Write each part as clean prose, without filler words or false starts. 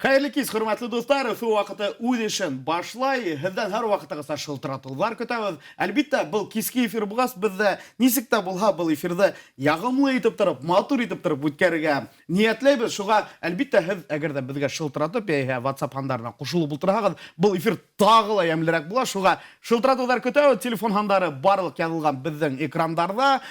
Хәерле кис, хөрмәтле дуслар. Өфө ваҡыты үҙ эшен башлай. Һеҙҙән һәр ваҡыттағыса шылтыратыуҙар көтәбеҙ. Әлбиттә, был киске эфир булғас, беҙ ҙә нисек тә булһа был эфирҙы яғымлы итеп тороп, матур итеп тороп үткәрергә ниәтләйбеҙ. Шуға, әлбиттә, һеҙ әгәр ҙә беҙгә шылтыратып, йәиһә WhatsApp һандарына ҡушылып ултырһағыҙ, был эфир тағы ла йәмлерәк була. Шуға шылтыратыуҙар көтәбеҙ. Телефон һандары барлыҡ яҙылған беҙҙең экрандарҙа.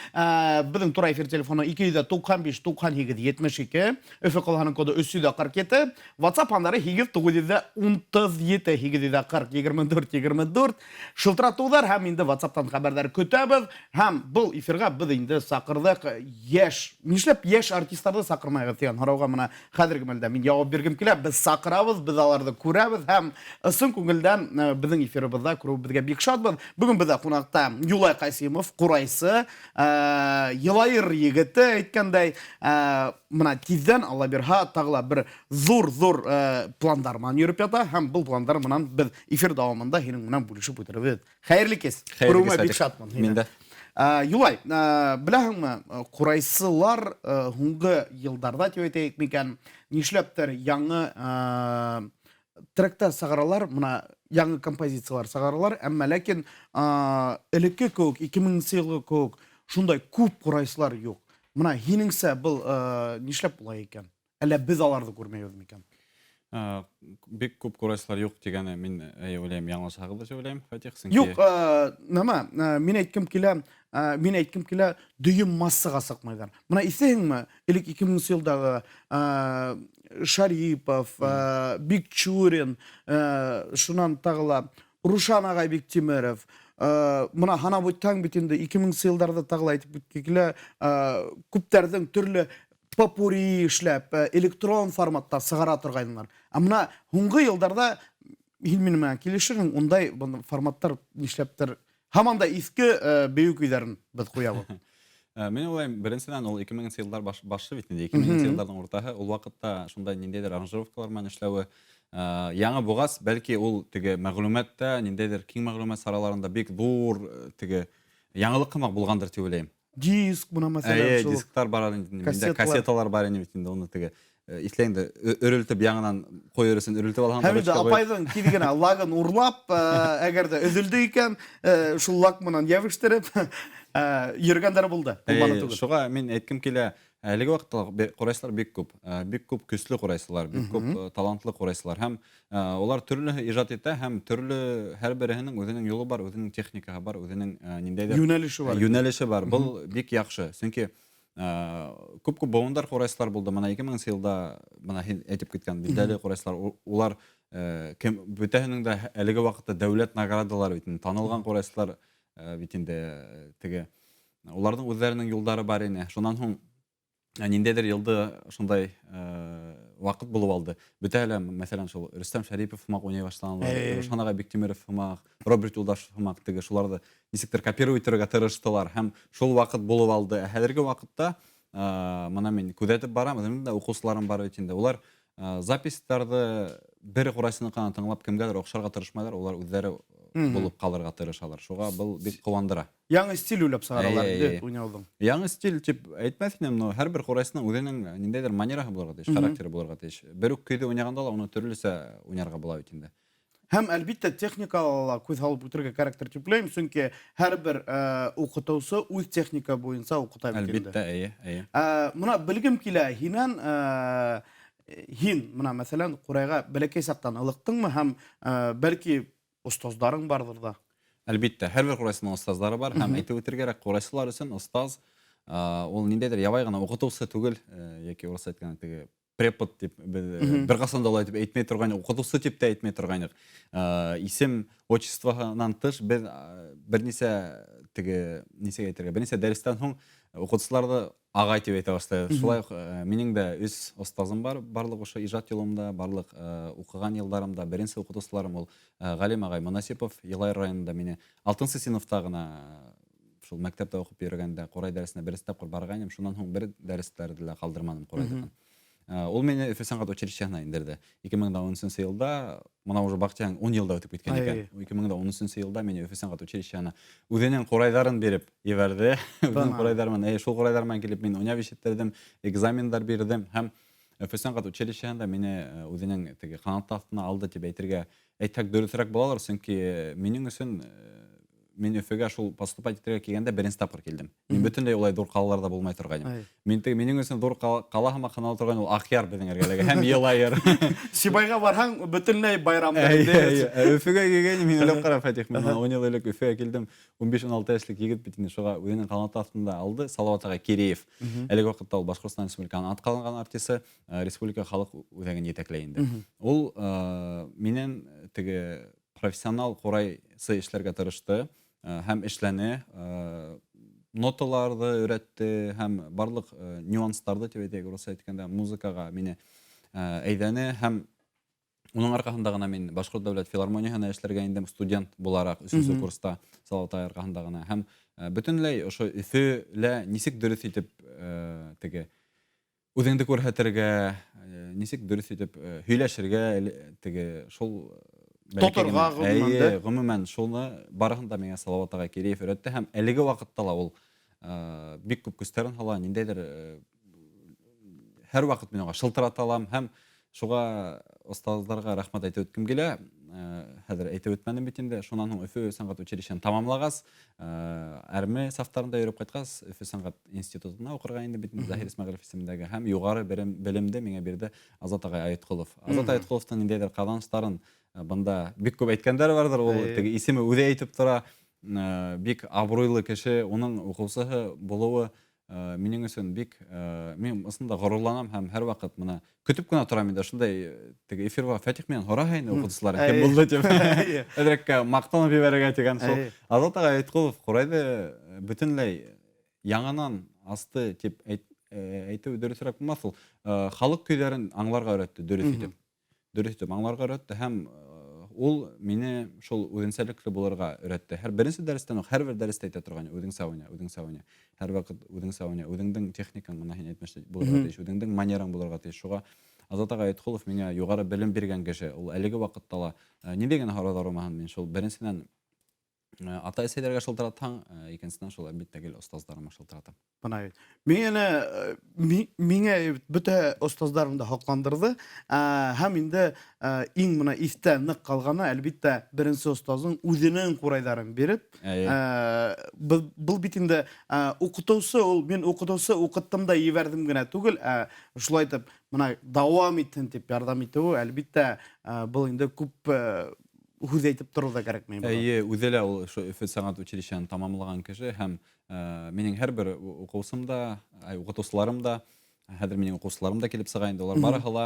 Беҙҙең тура эфир телефоны 295 98 72. Өфө ҡалаһының коды 347, WhatsApp һандары 8 937 840 24 24. Шылтыратыуҙар һәм инде WhatsApp-тан хәбәрҙәр көтәбеҙ. Һәм был эфирға беҙ инде саҡырҙыҡ йәш, нишләп йәш артистларҙы саҡырмайғыҙ тигән һорауға мына хәҙерге мәлдә мин яуап биргем килә. Беҙ саҡырабыҙ, беҙ аларҙы күрәбеҙ һәм ысын күңелдән э, беҙҙең эфирыбыҙҙа күреүебеҙгә бик шатбыҙ. Бөгөн беҙҙә ҡунаҡта Юлай Ҡасимов, ҡурайсы, Э, Йылайыр егете әйткәндәй, э, мына тиҙҙән Алла бирһә тағы ла бер ҙур-ҙур э, пландар менән йөрөп ята һәм был пландар менән беҙ эфир дауамында һинең менән бүлешеп үтербеҙ. Хәйерле кис. Күреүемә бик шатмын. Мин дә. Юлай, беләһеңме, ҡурайсылар һуңғы йылдарҙа тип әйтәйек микән, нишләптер яңы тректар сығаралар, мына яңы композициялар сығаралар, әммә ләкин элекке кеүек, 2000 йылғы кеүек шундай күп ҡурайсылар юҡ. Мына һинеңсә был нишләп улай икән? Әллә беҙ аларҙы күрмәйбеҙ микән? Бик күп ҡурайсылар юҡ тигәне мин уйлайым, яңылышағыҙ тип уйлайым, Фатих, сөнки Юҡ, нәмә, мин әйткем килә, мин әйткем килә, дөйөм массаға сыҡмайҙар. Мына иҫләйһеңме, элек 2000 йылдағы Шарипов, Бикчурин, шунан тағы ла Рушан ағай Биктимеров, мына һанап үтһәң бит инде 2000 йылдарҙа тағы ла әйтеп үткем килә, күптәрҙең төрлө попури эшләп, электрон форматта сығара торғайнылар. Ә мына һуңғы йылдарҙа һин минең менән килешерһең, ундай форматтар нишләптер Һаман да иҫке э, бейеү көйҙәрен беҙ ҡуябыҙ. Э, мин уйлайым, беренсенән ул 2000 йылдар баш, башы бит инде, 2000 йылдарҙың уртаһы, ул ваҡытта шундай ниндәйҙер аранжировкалар менән эшләүе э, яңы буғас, бәлки ул теге мәгълүматта, ниндәйҙер киң мәгълүмат сараларында бик ҙур теге яңылыҡ һымаҡ булғандыр тип уйлайым. Диск бына мәсәлән Әйе, шул. Дисктар бар инде. Миндә кассеталар бар инде бит инде, уны теге э, иҫләйем дә өрөлтөп яңынан ҡуйыр өсөн өрөлтөп алһаң. Һәм инде апайҙың тиҙ генә лагын урлап, э, әгәр дә өҙөлдө икән, э, шул лак менән йәбештереп йөргәндәр булды. Булманы түгел. Шуға мин әйткем килә, әлеге ваҡытта ҡурайсылар бик күп, бик күп көслө ҡурайсылар, бик күп талантлы ҡурайсылар һәм Улар төрлөһө ижад итә һәм төрлө һәр береһенең үҙенең юлы бар, үҙенең техникаһы бар, үҙенең ниндәйҙер юнәлеше бар. Юнәлеше бар. Был бик яҡшы. Сөнки күп-күп быуындар ҡурайсылар булды. Мына 2000 йылда мына һин әйтеп киткән билдәле ҡурайсылар, улар кем бөтәһенең дә әлеге ваҡытта дәүләт наградалары бит инде, танылған ҡурайсылар бит инде теге уларҙың үҙҙәренең юлдары бар ине. Шунан һуң ниндәйҙер йылды шундай ваҡыт булып алды. Бөтәһе лә, мәҫәлән, шул Рөстәм Шәрипов һымаҡ уйнай башланылар, Рушан ағай Биктимеров һымаҡ, Роберт Юлдашев һымаҡ, теге шуларҙы нисектер копировать итергә тырыштылар һәм шул ваҡыт булып алды. Ә хәҙерге ваҡытта мына мин күҙәтеп барам, үҙемдең дә уҡыусыларым бар бит инде. Улар записьтарҙы бер ҡурайсыныҡынан тыңлап кемгәлер оҡшарға тырышмайҙар, улар үҙҙәре булып ҡалырға тырышалар. Шуға был бик ҡыуандыра. Яңы стиль уйлап сығаралар инде уйнауҙың. Яңы стиль тип әйтмәҫ инем, но һәр бер ҡурайсының үҙенең ниндәйҙер манераһы булырға тейеш, характеры булырға тейеш. Бер үк көйҙө уйнағанда ла уны төрлөсә уйнарға була бит инде. Һәм әлбиттә техникала ла күҙ һалып үтергә кәрәктер дип уйлайым, сөнки һәрбер уҡытыусы үҙ техника буйынса уҡыта бит инде. Әлбиттә, эйе, эйе. Мына белгем килә, һинән һин мына мәҫәлән ҡурайға бәләкәй саҡтан ылыҡтыңмы һәм бәлки остаздарың барҙыр ҙа? Әлбиттә, һәрбер ҡурайсының остаздары бар һәм әйтеп үтергә кәрәк, ҡурайсылар өсөн остаз ул ниндәйҙер ябай ғына уҡытыусы түгел, йәки урыҫса әйткәндә теге препод тип беҙ бер ҡасан да улай тип әйтмәй торғайныҡ, уҡытыусы тип тә әйтмәй торғайныҡ. Исем, отчествоһынан тыш беҙ бер нисә теге нисек әйтергә, бер нисә дәрестән һуң уҡытыусыларҙы ағай тип әйтә башлайбыҙ. Шулай уҡ минең дә өс остазым бар, барлыҡ ошо ижад юлымда, барлыҡ уҡыған йылдарымда беренсе уҡытыусыларым ул Ғалим ағай Монасипов, Йылайыр районында мине алтынсы синыфта ғына шул мәктәптә уҡып йөрөгәндә ҡурай дәресенә беренсе тапҡыр барғайным, шунан һуң бер дәрестәрҙе лә ҡалдырманым ҡурайҙыҡын. Ул мине Өфө сәнғәт училищеһына индерҙе. 2013 йылда, мына уже баҡтиһәң, 10 йыл да үтеп киткән икән. 2013 йылда мине Өфө сәнғәт училищеһына үҙенең ҡурайҙарын биреп ебәрҙе. Үҙенең ҡурайҙары менән, шул ҡурайҙар менән килеп мин уйнап ишеттерҙем, экзамендар бирҙем һәм Өфө сәнғәт училищеһында мине үҙенең теге ҡанаты аҫтына алды тип әйтергә әйтһәк дөрөҫөрәк булалыр, сөнки минең өсөн мин Өфөгә шул поступать итергә килгәндә беренсе тапҡыр килдем. Мин бөтөнләй улай ҙур ҡалаларҙа булмай торғайным. Мин теге минең өсөн ҙур ҡала һымаҡ һанала торған ул Аҡъяр беҙҙең эргәләге һәм Йылайыр. Сибайға барһаң, бөтөнләй байрамдыр инде. Өфөгә килгәйнем, мин уйлап ҡара, Фатих, мин 10 йыл элек Өфөгә килдем. 15-16 йәшлек егет бит инде, шуға үҙенең ҡанаты аҫтында алды Салават ағай Киреев. Әлеге ваҡытта ул Башҡортостан Республикаһының атҡаҙанған артисы, республика халыҡ үҙәген етәкләй инде. Ул минән теге профессионал ҡурайсы эшләргә тырышты һәм эшләне. Ноталарҙы өйрәтте һәм барлыҡ нюанстарҙы тип әйтәйек, урыҫса әйткәндә, музыкаға мине әйҙәне һәм уның арҡаһында ғына мин Башҡорт дәүләт филармонияһына эшләргә индем студент булараҡ өсөнсө курста Салават ағай арҡаһында ғына һәм бөтөнләй ошо Өфөлә нисек дөрөҫ итеп теге үҙеңде күрһәтергә, нисек дөрөҫ итеп һөйләшергә, теге шул тоторға ғөмүмән дә. Ғөмүмән шуны барыһын да миңә Салават ағай Киреев өйрәтте һәм әлеге ваҡытта ла ул бик күп көстәрен һала, ниндәйҙер һәр ваҡыт мин уға шылтырата алам һәм шуға остаздарға рәхмәт әйтеп үткем килә. Хәҙер әйтеп үтмәнем бит инде. Шунан һуң Өфө сәнғәт училищеһын тамамлағас, әрме сафтарында йөрөп ҡайтҡас, Өфө сәнғәт институтына уҡырға инде бит инде Заһир Исмәғилов исемендәге һәм юғары белемде миңә бирҙе Азат ағай Айытҡолов. Азат Айытҡоловтың ниндәйҙер ҡаҙаныштарын бында бик күп әйткәндәр барҙыр, ул теге исеме үҙе әйтеп тора, бик абруйлы кеше, уның уҡыусыһы булыуы минең өсөн бик, мин ысында ғорурланам һәм һәр ваҡыт мына көтөп кенә торам инде ошондай теге эфирға Фәтих менән һораһа инде уҡытыусылар кем булды тип әҙерәккә маҡтанып ебәрергә тигән шул Азат ағай Айытҡолов ҡурайҙы бөтөнләй яңынан асты тип әйтеү дөрөҫөрәк булмаҫ, ул халыҡ көйҙәрен аңларға өйрәтте дөрөҫ итеп. Дөрөҫ итеп аңларға өйрәтте һәм ул мине шул үҙенсәлекле булырға өйрәтте. Һәр беренсе дәрестән үк, һәрбер дәрестә әйтә торған, үҙеңсә уйна, үҙеңсә уйна. Һәрваҡыт үҙеңсә уйна, үҙеңдең техникаң мына һин әйтмешләй булырға тейеш, үҙеңдең манераң булырға тейеш. Шуға Азат ағай Айытҡолов миңә юғары белем биргән кеше. Ул әлеге ваҡытта ла ниндәй генә һорауҙар булмаһын, мин шул беренсенән атай-әсәйләргә шылтыратһаң, икенсенән шул әлбиттә гел остаздарыма шылтыратам. Бына бит. Миңә миңә бөтә остаздарым да һоҡландырҙы. Һәм инде иң мына иҫтә ныҡ ҡалғаны, әлбиттә, беренсе остазың үҙенең ҡурайҙарын биреп, был бит инде уҡытыусы ул, мин уҡытыусы уҡыттым да ебәрҙем генә түгел, ә шулай итеп мына дауам итһен тип ярҙам итеүе, әлбиттә, был инде күп һүҙ әйтеп торор ҙа кәрәкмәй. Эйе, үҙе лә ул ошо Өфө сәнғәт училищеһын тамамлаған кеше һәм минең һәр бер уҡыусым да, уҡытыусыларым да, хәҙер минең уҡыусыларым да килеп сыға инде, улар барыһы ла,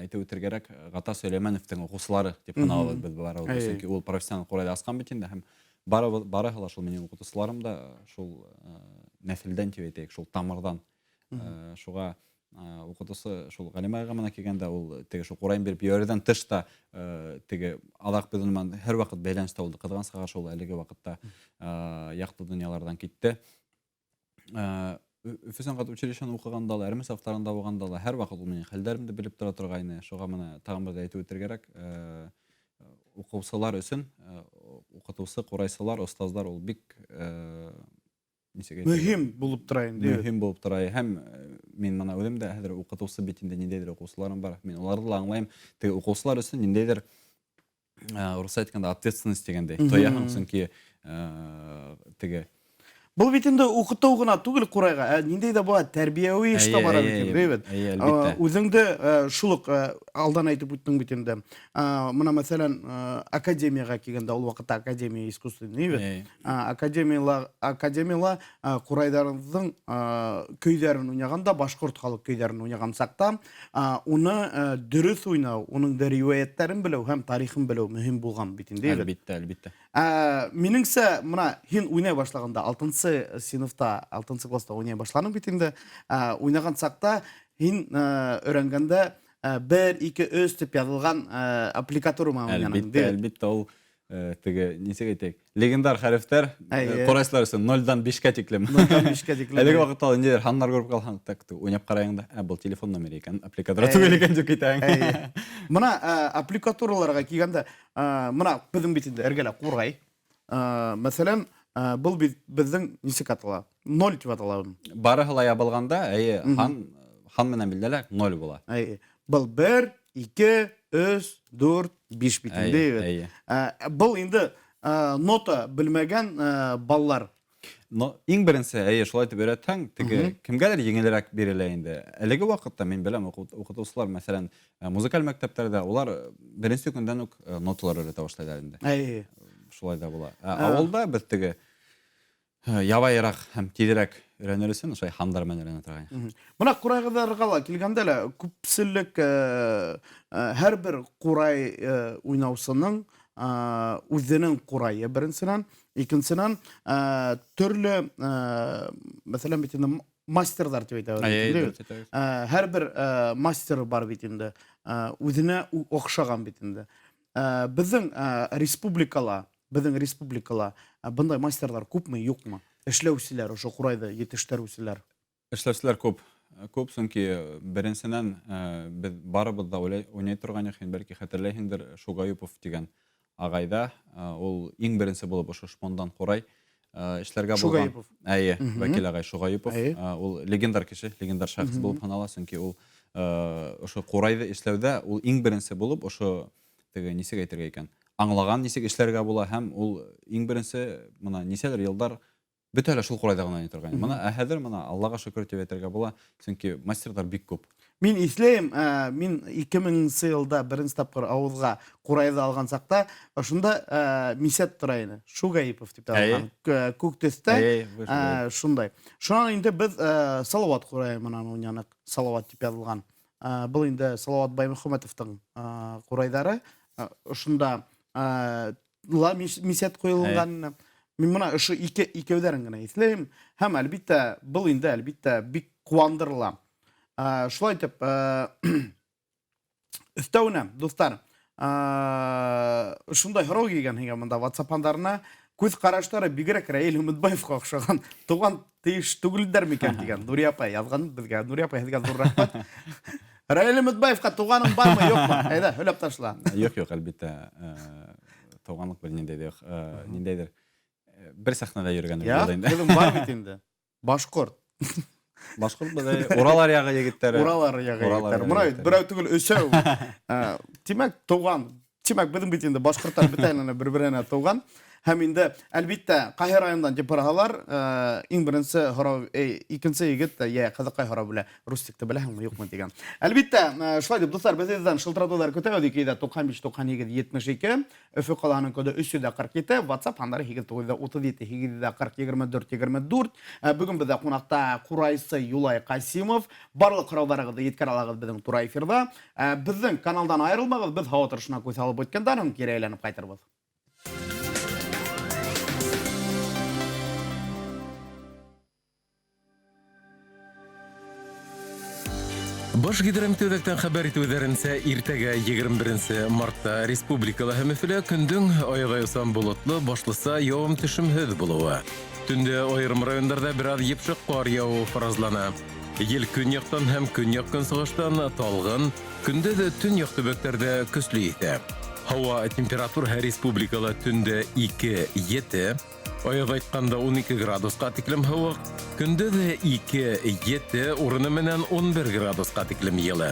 әйтеп үтергә кәрәк, Ғата Сөләймәновтың уҡыусылары тип һаналабыҙ беҙ барыбыҙ, сөнки ул профессионал ҡурайҙы асҡан бит инде һәм барыһы ла шул минең уҡытыусыларым да шул нәҫелдән тип әйтәйек, шул тамырҙан. Шуға уҡытыусы шул Ғәлимә ағай менән килгәндә ул теге шул ҡурайын биреп ебәреүҙән тыш та теге аҙаҡ беҙ уның менән һәр ваҡыт бәйләнештә булды. Ҡыҙғанысҡа ҡаршы ул әлеге ваҡытта яҡты донъяларҙан китте. Өфө сәнғәт училищеһын уҡығанда ла, әрме сафтарында булғанда ла һәр ваҡыт ул минең хәлдәремде белеп тора торғайны. Шуға мына тағын бер әйтеп үтергә кәрәк, уҡыусылар өсөн уҡытыусы, ҡурайсылар, остаздар ул бик нисек әйтергә? Мөһим булып тора инде. Мөһим булып тора. Һәм мин мына үҙем дә хәҙер уҡытыусы бит инде, ниндәйҙер уҡыусыларым бар. Мин уларҙы ла аңлайым. Теге уҡыусылар өсөн ниндәйҙер, урыҫса әйткәндә, ответственность тигәндәй тояһың, сөнки теге Был бит инде уҡытыу ғына түгел ҡурайға, ә ниндәй ҙә була тәрбиәүи эш тә бара бит инде, бит. Эйе, әлбиттә. Үҙеңде шул уҡ алдан әйтеп үттең бит инде. Мына мәҫәлән, академияға килгәндә, ул ваҡытта академия искусственный бит. Академияла ҡурайҙарҙың көйҙәрен уйнағанда, башҡорт халыҡ көйҙәрен уйнаған саҡта, уны дөрөҫ уйнау, уның да риүәйәттәрен белеү һәм тарихын белеү мөһим булған бит инде, бит. Әлбиттә, әлбиттә. Минеңсә, мына һин уйнай башлағанда, алтынсы синыфта, алтынсы класста уйнай башланың бит инде. Уйнаған саҡта һин өйрәнгәндә 1, 2, 3 тип яҙылған аппликатура менән уйнаның, Әлбиттә, бит? әлбиттә, ул Теге, нисек әйтәйек, легендар хәрефтәр ҡурайсылар өсөн 0-дан 5-кә тиклем. 0-дан 5-кә тиклем. Әлеге ваҡытта ул ниндәйҙер һаннар күреп ҡалһаң, так, уйнап ҡарайың да, ә был телефон номеры икән, аппликатура түгел икән тип китәһең. Мына аппликатураларға килгәндә, мына беҙҙең бит инде эргәлә ҡурай. Мәҫәлән, был бит беҙҙең нисек атала? 0 тип атала. Барыһы ла ябылғанда, әйе, һан менән билдәлә 0 була. Әйе. Был 1, 2, 3, 4, 5 бит инде. Был инде нота белмәгән балалар. Но иң беренсе, әйе, шулай итеп өйрәтһәң, теге кемгәлер еңелерәк бирелә инде. Әлеге ваҡытта мин беләм, уҡытыусылар, мәҫәлән, музыкаль мәктәптәрҙә улар беренсе көндән үк ноталар өйрәтә башлайлар инде. Әйе. Шулай да була. Ауылда беҙ теге ябайыраҡ һәм тиҙерәк өйрәнер өсөн ошолай һандар менән өйрәнә торғайныҡ. Мына ҡурайғыҙарға ла килгәндә лә күпселек һәр бер ҡурай уйнаусының үҙенең ҡурайы беренсенән, икенсенән төрлө, мәҫәлән, бит инде мастерҙар тип әйтәбеҙ. Һәр бер мастер бар бит инде, үҙенә оҡшаған бит инде. Беҙҙең республикала, бындай мастерҙар күпме, юҡмы? Эшләүселәр, ошо ҡурайҙы етештереүселәр. Эшләүселәр күп. Күп, сөнки беренсенән беҙ барыбыҙ ҙа уйнай торғайныҡ, һин бәлки хәтерләйһеңдер, Шугаюпов тигән ағайҙа, ул иң беренсе булып ошо шпондан ҡурай эшләргә булған. Шугаюпов. Әйе, Вәкил ағай Шугаюпов. Ул легендар кеше, легендар шәхес булып һанала, сөнки ул ошо ҡурайҙы эшләүҙә ул иң беренсе булып ошо теге нисек әйтергә икән, аңлаған нисек эшләргә була, һәм ул иң беренсе мына нисәлер йылдар бөтә лә шул ҡурайҙа ғына уйнай торғайны. Мына ә хәҙер мына Аллаға шөкөр тип әйтергә була, сөнки мастерҙар бик күп. Мин иҫләйем, мин 2000 йылда беренсе тапҡыр ауыҙға ҡурайҙы алған саҡта, ошонда мисәт тора ине, Шугаипов тип алған. Күк төҫтә, шундай. Шунан инде беҙ Салауат ҡурайы менән уйнаныҡ, Салауат тип яҙылған. Был инде Салауат Баймөхәмәтовтың ҡурайҙары. Ошонда ла мисәт ҡуйылған. Мин мына ошо икәүҙәрен генә иҫләйем. Һәм әлбиттә, был инде әлбиттә бик ҡыуандырыла. Шулай итеп, өҫтәүенә, дуҫтар, шундай һорау килгән һиңә бында WhatsApp һандарына, күҙ ҡараштары бигерәк Рәил Өмөтбаевҡа оҡшаған, туған тейеш түгелдәр микән тигән Нурия апай яҙған беҙгә. Нурия апай, һеҙгә ҙур рәхмәт. Рәил Өмөтбаевҡа туғаның бармы, юҡмы? Әйҙә, һөйләп ташла. Юҡ, юҡ, әлбиттә, туғанлыҡ бер ниндәй ҙә юҡ. Ниндәйҙер бер сәхнәлә йөрөгән булды инде. Беҙҙең бар бит инде. Башҡорт. Башҡорт беҙ, Уралар яғы егеттәре. Уралар яғы егеттәре. Мына бит берәү түгел, өсәү. Тимәк, туған. Тимәк, беҙҙең бит инде башҡорттар бөтәһенә бер-береһенә туған. Һәм инде, әлбиттә, ҡайһы райондан тип һораһалар, иң беренсе һорау, икенсе егет, йә, ҡыҙыҡай һорау белә, Рустикты беләһеңме, юҡмы тигән. Әлбиттә, шулай дип, дуҫтар, беҙ һеҙҙән шылтыратыуҙар көтәбеҙ. Ике йөҙ ҙә туҡһан биш, туҡһан һигеҙ, етмеш ике. Өфө ҡалаһының коды өс йөҙ ҙә ҡырҡ ете, WhatsApp һандары һигеҙ туғыҙ ҙә утыҙ ете, һигеҙ йөҙ ҙә ҡырҡ, егерме дүрт, егерме дүрт. Бөгөн беҙҙә ҡунаҡта ҡурайсы Юлай Ҡасимов. Барлыҡ һорауҙарығыҙҙы еткерә алағыҙ беҙҙең тура эфирҙа. Беҙҙең каналдан айырылмағыҙ, беҙ һауа торошона күҙ һалып үткәндән һуң кире әйләнеп ҡайтырбыҙ. Баш гидрометеорологтан хәбәр итеүҙәренсә, иртәгә 21 мартта республикала һәм Өфөлә көндөң айға-юсан болотло, башлыса яуым-төшөмһөҙ булыуы. Төндә айырым райондарҙа бер аҙ епшек ҡар яуыуы фаразлана. Ел көньяҡтан һәм көньяҡ-көнсығыштан талғын, көндәҙ төньяҡ төбәктәрҙә көслө иҫә. Һауа температураһы республикала төндә 2-7, аяҙ айтҡанда 12 градусҡа тиклем һыуыҡ, көндөҙ 2-7, урыны менән 11 градусҡа тиклем йылы.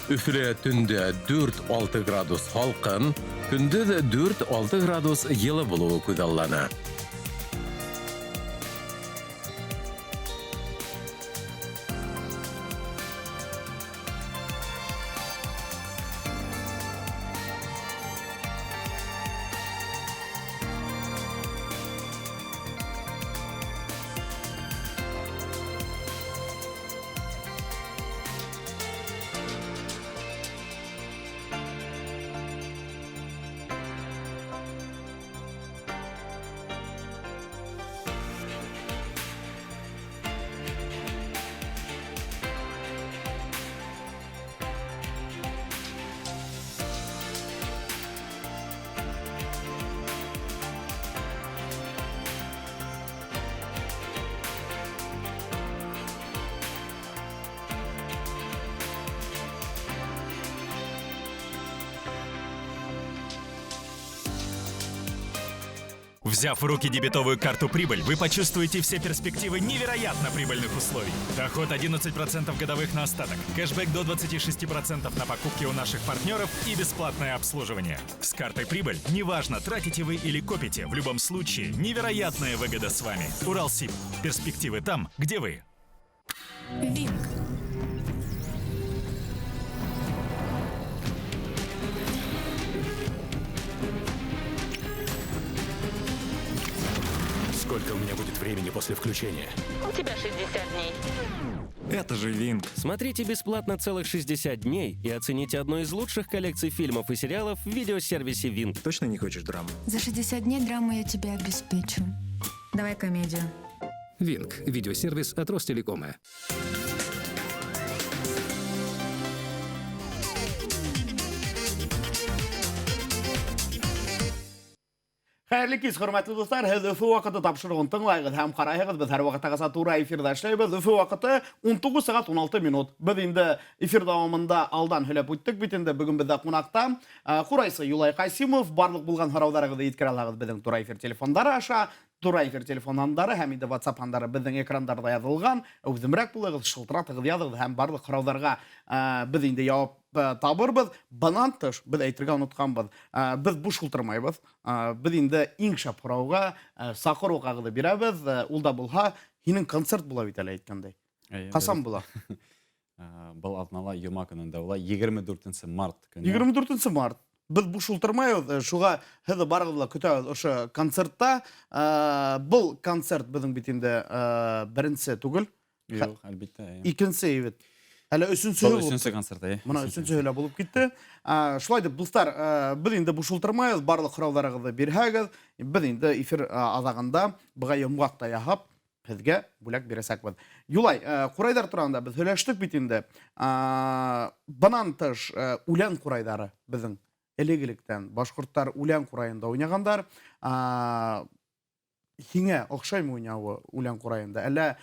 Өфөлә төндә 4-6 градус һалҡын, көндөҙ 4-6 градус йылы булыуы күҙаллана. Взяв в руки дебетовую карту «Прибыль», вы почувствуете все перспективы невероятно прибыльных условий. Доход 11% годовых на остаток, кэшбэк до 26% на покупки у наших партнеров и бесплатное обслуживание. С картой «Прибыль» неважно, тратите вы или копите, в любом случае невероятная выгода с вами. Уралсиб. Перспективы там, где вы. Винг. Сколько у меня будет времени после включения? У тебя 60 дней. Это же Винг. Смотрите бесплатно целых 60 дней и оцените одну из лучших коллекций фильмов и сериалов в видеосервисе Винг. Точно не хочешь драму? За 60 дней драму я тебе обеспечу. Давай комедию. Винг. Видеосервис от Ростелекома. Хәйерле кис, хөрмәтле дуҫтар, һеҙ Өфө ваҡыты тапшырыуын тыңлайғыҙ һәм ҡарайһығыҙ. Беҙ һәр ваҡыттағыса тура эфирҙа эшләйбеҙ. Өфө ваҡыты 19 сәғәт 16 минут. Беҙ инде эфир дауамында алдан һөйләп үттек бит инде. Бөгөн беҙҙә ҡунаҡта ҡурайсы Юлай Ҡасимов. Барлыҡ булған һорауҙарығыҙҙы еткерә алаһығыҙ беҙҙең тура эфир телефондары аша. Тура эфир телефон һандары һәм инде WhatsApp һандары беҙҙең экрандарҙа яҙылған. Әүҙемерәк булығыҙ, шылтыратығыҙ, яҙығыҙ һәм барлыҡ һорауҙарға беҙ инде яуап табырбыҙ. Бынан тыш беҙ әйтергә онотҡанбыҙ. Беҙ буш ултырмайбыҙ. Беҙ инде иң шәп һорауға саҡырыу ҡағыҙы бирәбеҙ. Ул да булһа, һинең концерт була бит әле әйткәндәй. Ҡасан була? Был аҙнала йома көнөндә була, 24 март көнө. 24 март. Беҙ буш ултырмайбыҙ, шуға һеҙҙе барығыҙҙы ла көтәбеҙ ошо концертта. Был концерт беҙҙең бит инде беренсе түгел. Юҡ, әлбиттә. Икенсе бит. Әле өсөнсөһө булып. Өсөнсө концерт, әйе. Мына өсөнсөһө лә булып китте. Шулай итеп, дуҫтар, беҙ инде буш ултырмайбыҙ, барлыҡ һорауҙарығыҙҙы бирһәгеҙ, беҙ инде эфир аҙағында быға йомғаҡ та яһап, һеҙгә бүләк бирәсәкбеҙ. Юлай, ҡурайҙар тураһында беҙ һөйләштек бит инде. Бынан тыш, үлән ҡурайҙары беҙҙең элек-электән башҡорттар үлән ҡурайында уйнағандар. Һиңә оҡшаймы уйнауы үлән ҡурайында? Әллә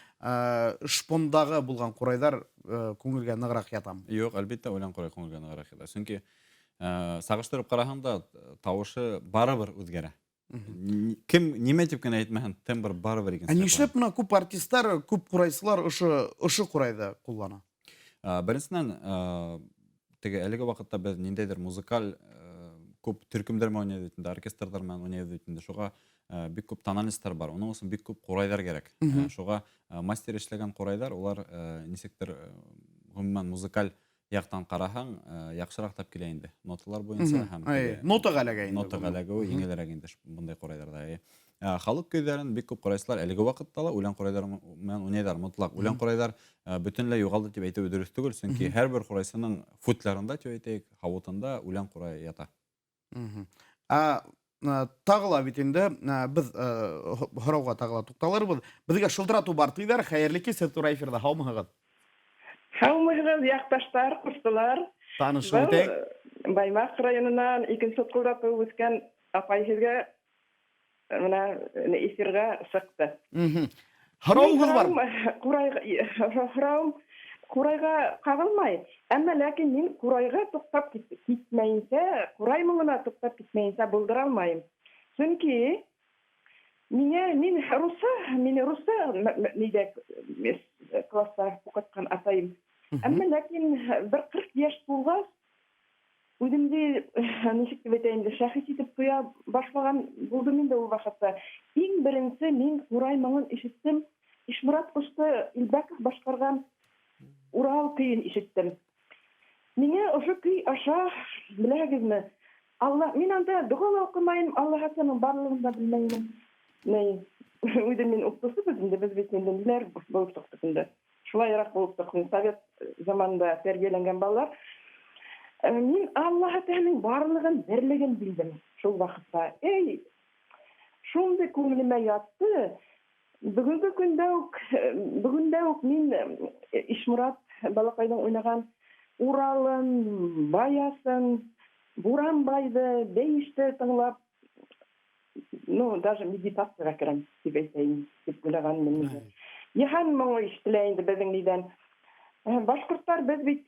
шпондағы булған ҡурайҙар күңелгә нығыраҡ ятамы? Юҡ, әлбиттә, үлән ҡурай күңелгә нығыраҡ ята. Сөнки сағыштырып ҡараһаң да, тауышы барыбер үҙгәрә. Кем нимә тип кенә әйтмәһен, тембр барыбер икенсе. Ә нишләп мына күп артистар, күп ҡурайсылар ошо ҡурайҙы ҡуллана? Беренсенән, теге әлеге ваҡытта беҙ ниндәйҙер музыкаль күп төркөмдәр менән уйнайбыҙ бит инде, оркестрҙар менән уйнайбыҙ бит инде. Шуға бик күп тоналистар бар, уның өсөн бик күп ҡурайҙар кәрәк. Шуға мастер эшләгән ҡурайҙар, улар нисектер ғөмүмән музыкаль яҡтан ҡараһаң, яҡшыраҡ тап килә инде. Ноталар буйынса һәм нотаға эләгә инде. Нотаға эләгеүе еңелерәк инде бындай ҡурайҙарҙа. Халыҡ көйҙәрен бик күп ҡурайсылар әлеге ваҡытта ла үлән ҡурайҙар менән уйнайҙар. Мотлаҡ үлән ҡурайҙар бөтөнләй юғалды тип әйтеү дөрөҫ түгел, сөнки һәр бер ҡурайсының футлярында тип әйтәйек, һауытында үлән ҡурайы ята. Тағы ла бит инде беҙ һорауға тағы ла туҡталырбыҙ. Беҙгә шылтыратыу бар тиҙәр. Хәйерле кис, һеҙ тура эфирҙа, һаумыһығыҙ? Һаумыһығыҙ, яҡташтар, ҡустылар. Танышып үтәйек. Баймаҡ районынан икенсе ҡулда тыуып үҫкән апай һеҙгә мына эфирға сыҡты. Һорауығыҙ бар? Һорауым ҡурайға ҡағылмай. Әммә ләкин мин ҡурайға туҡтап китмәйенсә, ҡурай моңона туҡтап китмәйенсә булдыра алмайым. Сөнки мин русса нидә класста уҡытҡан атайым. Әммә ләкин бер 40 йәш булғас, үҙемде нисек тип әйтәйем инде, шәхес итеп тоя башлаған булдым инде ул ваҡытта. Иң беренсе мин ҡурай моңон ишеттем. Ишморат ҡусты Илбәков башҡарған Урал көйөн ишеттем. Миңә ошо көй аша, беләһегеҙме, Алла, мин анда доға ла уҡымайым, Аллаһ Тәғәләнең барлығын да белмәйем. Ни, үҙем мин уҡытыусыбыҙ инде, беҙ бит инде ниләр булып сыҡтыҡ инде. Шулайыраҡ булып сыҡтыҡ, совет заманында тәрбиәләнгән балалар. Мин Аллаһ Тәғәләнең барлығын, берлеген белдем шул ваҡытта. Эй, шундай күңелемә ятты. Бөгөнгө көндә үк, бөгөндә үк мин Ишморат балаҡайҙың уйнаған Уралын, Баясын, Буранбайҙы, Бейеште тыңлап, ну, даже медитацияға керәм тип әйтәйем, тип уйлағанмын инде. Йыһан моңо ишетелә инде беҙҙең нидән. Башҡорттар беҙ бит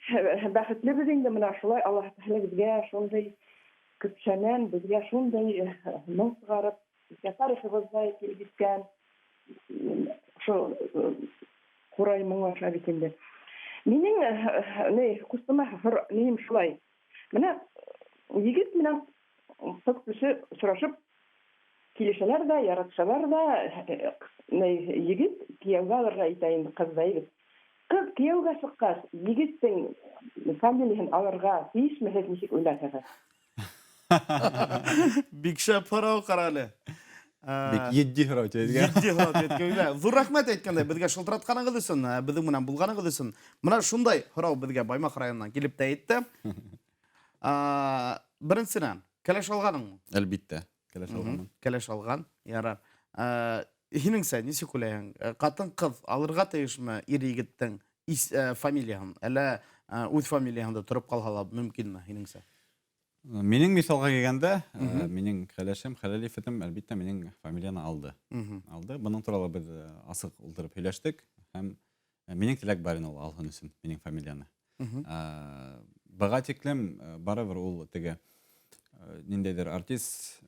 бәхетлебеҙ инде, мына шулай Аллаһ Тәғәлә беҙгә шундай көпшәнән, беҙгә шундай моң сығарып, беҙгә Киткән, тарихыбыҙ ҙа килеп еткән. Ошо ҡурай моңо аша бит инде. Минең ни ҡустыма нием шулай. Менә егет менән ҡыҙ кеше осрашып килешәләр ҙә, яратышалар ҙа, ни егет кейәүгә алырға итә инде ҡыҙҙы егет. Ҡыҙ кейәүгә сыҡҡас, егеттең фамилияһын алырға тейешме, һеҙ нисек уйлайһығыҙ? Бик шәп һорау, ҡара әле. Бик етди һорау тип әйткән. Етди һорау тип әйткән. Ҙур рәхмәт әйткәндәй, беҙгә шылтыратҡанығыҙ өсөн, беҙҙең менән булғанығыҙ өсөн. Мына шундай һорау беҙгә Баймаҡ районынан килеп тә етте. Беренсенән, кәләш алғаныңмы? Әлбиттә, кәләш алғанмын. Кәләш алған, ярар. Һинеңсә, нисек уйлайһың? Ҡатын-ҡыҙ алырға тейешме ир-егеттең фамилияһын? Әллә үҙ фамилияһында тороп ҡалһа ла мөмкинме, һинеңсә? Минең миҫалға килгәндә, минең кәләшем, хәләл ефетем, әлбиттә, минең фамилияны алды. Алды. Бының турала беҙ асыҡ ултырып һөйләштек һәм минең теләк бар ине ул алһын өсөн минең фамилияны. Быға тиклем барыбер ул теге ниндәйҙер артист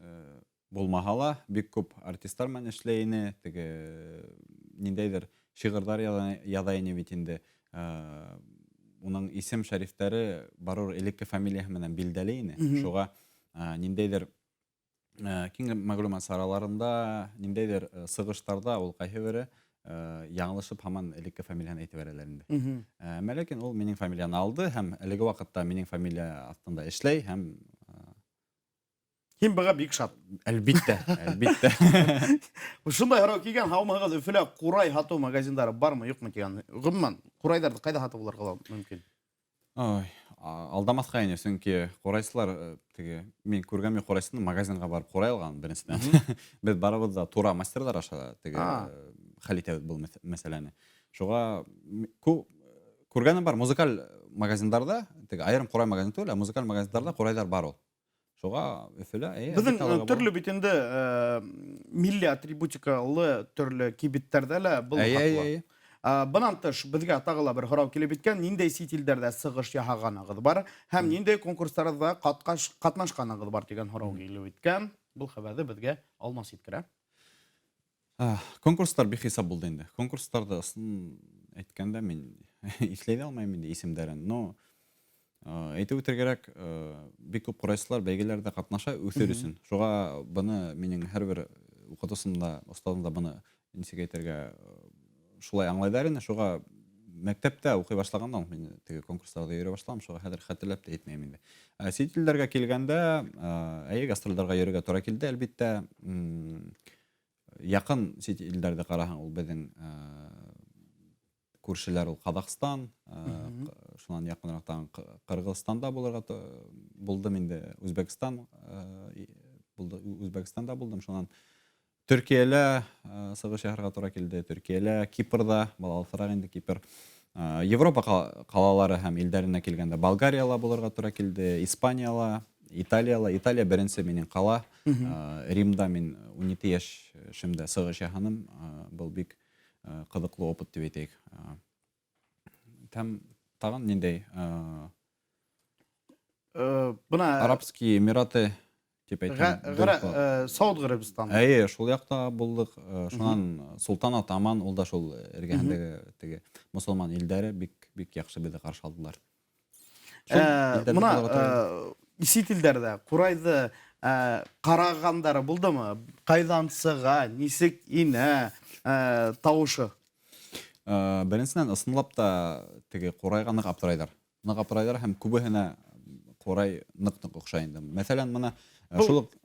булмаһа ла, бик күп артисттар менән эшләй ине, теге ниндәйҙер шиғырҙар яҙа ине бит инде. Уның исем шәрифтәре барыбер элекке фамилияһы менән билдәле ине. Шуға ниндәйҙер киң мәғлүмәт сараларында, ниндәйҙер сығыштарҙа ул ҡайһы бере яңылышып һаман элекке фамилияһын әйтеп бәрәләр инде. Әммә ләкин ул минең фамилияны алды һәм әлеге ваҡытта минең фамилия аҫтында эшләй һәм Һин быға бик шат. Әлбиттә, әлбиттә. Шундай һорау килгән, һаумыһығыҙ, Өфөлә ҡурай һатыу магазиндары бармы, юҡмы тигән. Ғөмүмән, ҡурайҙарҙы ҡайҙа һатып алырға мөмкин? Ой, алдамаҫҡа ине, сөнки ҡурайсылар, теге, мин күргән мин ҡурайсыны магазинға барып ҡурай алған беренсенән. Беҙ барыбыҙ да тура мастерҙар аша теге хәл итәбеҙ был мәсьәләне. Шуға күргәнем бар, музыкаль магазиндарҙа, теге айырым ҡурай магазин түгел, ә музыкаль магазиндарҙа ҡурайҙар бар ул. Шуға Өфөлә, Беҙҙең әлбиттә, алырға төрлө була. бит инде милли атрибутикалы төрлө кибеттәрҙә лә был һатыла. Бынан тыш беҙгә тағы ла бер һорау килеп еткән, ниндәй сит илдәрҙә сығыш яһағанығыҙ бар һәм ниндәй конкурстарҙа ҡатнашҡанығыҙ бар тигән һорау килеп еткән. Был хәбәрҙе беҙгә Алмас еткерә. Конкурстар бихисап булды инде. Конкурстарҙы ысын әйткәндә мин иҫләй ҙә алмайым инде исемдәрен. Но әйтеп үтергә кәрәк, бик күп ҡурайсылар бәйгеләрҙә ҡатнаша үҫер өсөн. Шуға быны минең һәр бер уҡытыусым да, остазым да быны нисек әйтергә, шулай аңлайҙар ине. Шуға мәктәптә уҡый башлағандан мин теге конкурстарҙа йөрөй башланым, шуға хәҙер хәтерләп тә әйтмәйем инде. Сит илдәргә килгәндә, әйе, гастролдәргә йөрөргә тура килде, әлбиттә. Яҡын сит илдәрҙе ҡараһаң, ул беҙҙең күршеләр ул Ҡаҙағстан, шунан яҡыныраҡтан Ҡырғыҙстанда булырға булдым инде, Үзбәкстан, булды, Үзбәкстанда булдым, шунан Төркиәлә сығыш яһарға тура килде, Төркиәлә, Кипрҙа, был алыҫыраҡ инде Кипр. Европа ҡалалары һәм илдәренә килгәндә Болгарияла булырға тура килде, Испанияла, Италияла. Италия беренсе минең ҡала. Римда мин ун ете йәшемдә сығыш яһаным. Был бик ҡыҙыҡлы опыт тип әйтәйек. Һәм тағын ниндәй, Бына Арабские Эмираты тип әйтәм, дөрөҫ була. Сауд Ғәрәбистаны. Әйе, шул яҡта булдыҡ. Шунан Султанат Аман, ул да шул эргәһендәге теге мосолман илдәре бик, бик яҡшы беҙҙе ҡаршы алдылар. Шул илдәрҙе Бына, булырға тура килде. сит илдәрҙә ҡурайҙы, ҡарағандары булдымы? Ҡайҙан сыға, нисек инә, тауышы? Беренсенән, ысынлап та теге ҡурайға ныҡ аптырайҙар. Ныҡ аптырайҙар һәм күбеһенә ҡурай ныҡ-ныҡ оҡшай инде. Мәҫәлән, мына, Был шул уҡ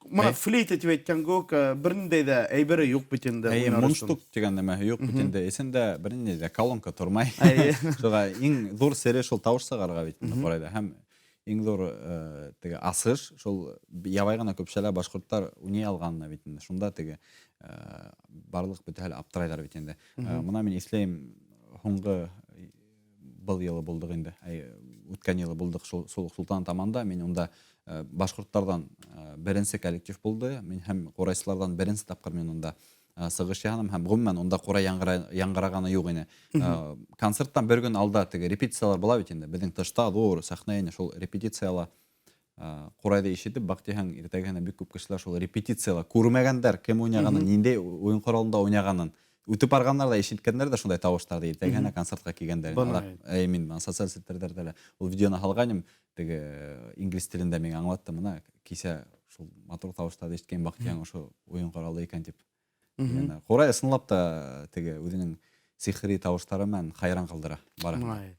Мына Әй. флейта тип әйткән кеүек, бер ниндәй ҙә әйбере юҡ бит инде Әйе, уйнар өсөн. мундштук тигән нәмәһе юҡ бит инде. Эсендә бер ниндәй ҙә колонка тормай. Шуға иң ҙур сере шул тауыш сығарырға бит инде ҡурайҙа. Һәм иң ҙур теге асыш шул ябай ғына көпшәлә башҡорттар уйнай алғанына бит инде. Шунда теге барлыҡ бөтәһе лә аптырайҙар бит инде. Мына мин иҫләйем, һуңғы был йылы булдыҡ инде. Әй, үткән йылы булдыҡ шул Султан Таманда. Мин унда башҡорттарҙан беренсе коллектив булды. Мин һәм ҡурайсыларҙан беренсе тапҡыр мин унда сығыш яһаным һәм ғөмүмән унда ҡурай яңғырағаны юҡ ине. Концерттан бер көн алда теге репетициялар була бит инде. Беҙҙең тышта ҙур сәхнә ине, шул репетицияла Ҡурайҙы ишетеп, баҡтиһәң, иртәгеһенә бик күп кешеләр шул репетицияла күрмәгәндәр, кем уйнағанын, ниндәй уйын ҡоралында уйнағанын. Үтеп барғандар ҙа ишеткәндәр ҙә шундай тауыштарҙы, иртәгеһенә концертҡа килгәндәр. Әй, мин социаль селтәрҙәрҙә лә ул видеоны һалғайным, теге инглиз телендә миңә аңлатты, мына кисә шул матур тауыштарҙы ишеткән, баҡтиһәң, ошо уйын ҡоралы икән тип. Ҡурай ысынлап та теге үҙенең сихри тауыштары менән хайран ҡалдыра барыһын.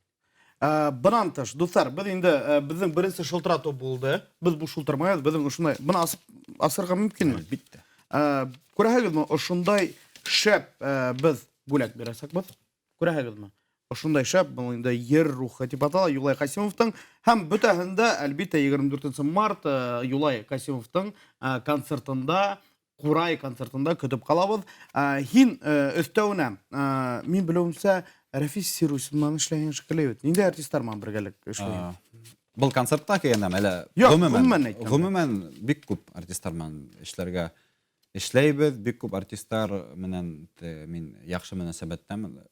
Бынан тыш, дуҫтар, беҙ инде беҙҙең беренсе шылтыратыу булды. Беҙ буш ултырмайбыҙ, беҙҙең ошондай, быны асып асырға мөмкинме? Әлбиттә. Күрәһегеҙме, ошондай шәп беҙ бүләк бирәсәкбеҙ. Күрәһегеҙме? Ошондай шәп, был инде ер рухы тип атала, Юлай Ҡасимовтың. Һәм бөтәһендә, әлбиттә, 24 март Юлай Ҡасимовтың концертында, Ҡурай концертында көтөп ҡалабыҙ. Һин өҫтәүенә, мин белеүемсә, Рәфис Сирусин менән эшләгән шикелле бит. Ниндәй артистар менән бергәлек эшләгән? Был концертта килгәндәме, әллә Юҡ, ғөмүмән әйткәндә. Ғөмүмән бик күп артистар менән эшләргә эшләйбеҙ, бик күп артистар менән мин яҡшы мөнәсәбәттәмен.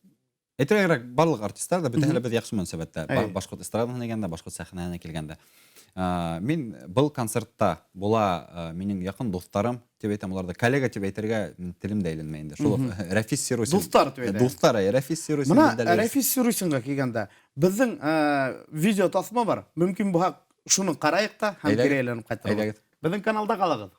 Әйтергә кәрәк, барлыҡ артистар ҙа бөтәһе лә беҙ яҡшы мөнәсәбәттә. Башҡорт эстрадаһына килгәндә, башҡорт сәхнәһенә килгәндә. Мин был концертта була минең яҡын дуҫтарым тип әйтәм, уларҙы коллега тип әйтергә телем дә әйләнмәй инде. Шул Рәфис Сирусин. Дуҫтар тип әйтәм. Дуҫтар, әй, Рәфис Сирусин Мына билдәле. Рәфис Сирусинға килгәндә беҙҙең видео таҫма бар. Мөмкин булһа, шуны ҡарайыҡ та һәм Әйҙәгеҙ. кире әйләнеп ҡайтабыҙ. Әйҙәгеҙ. Беҙҙең каналда ҡалығыҙ.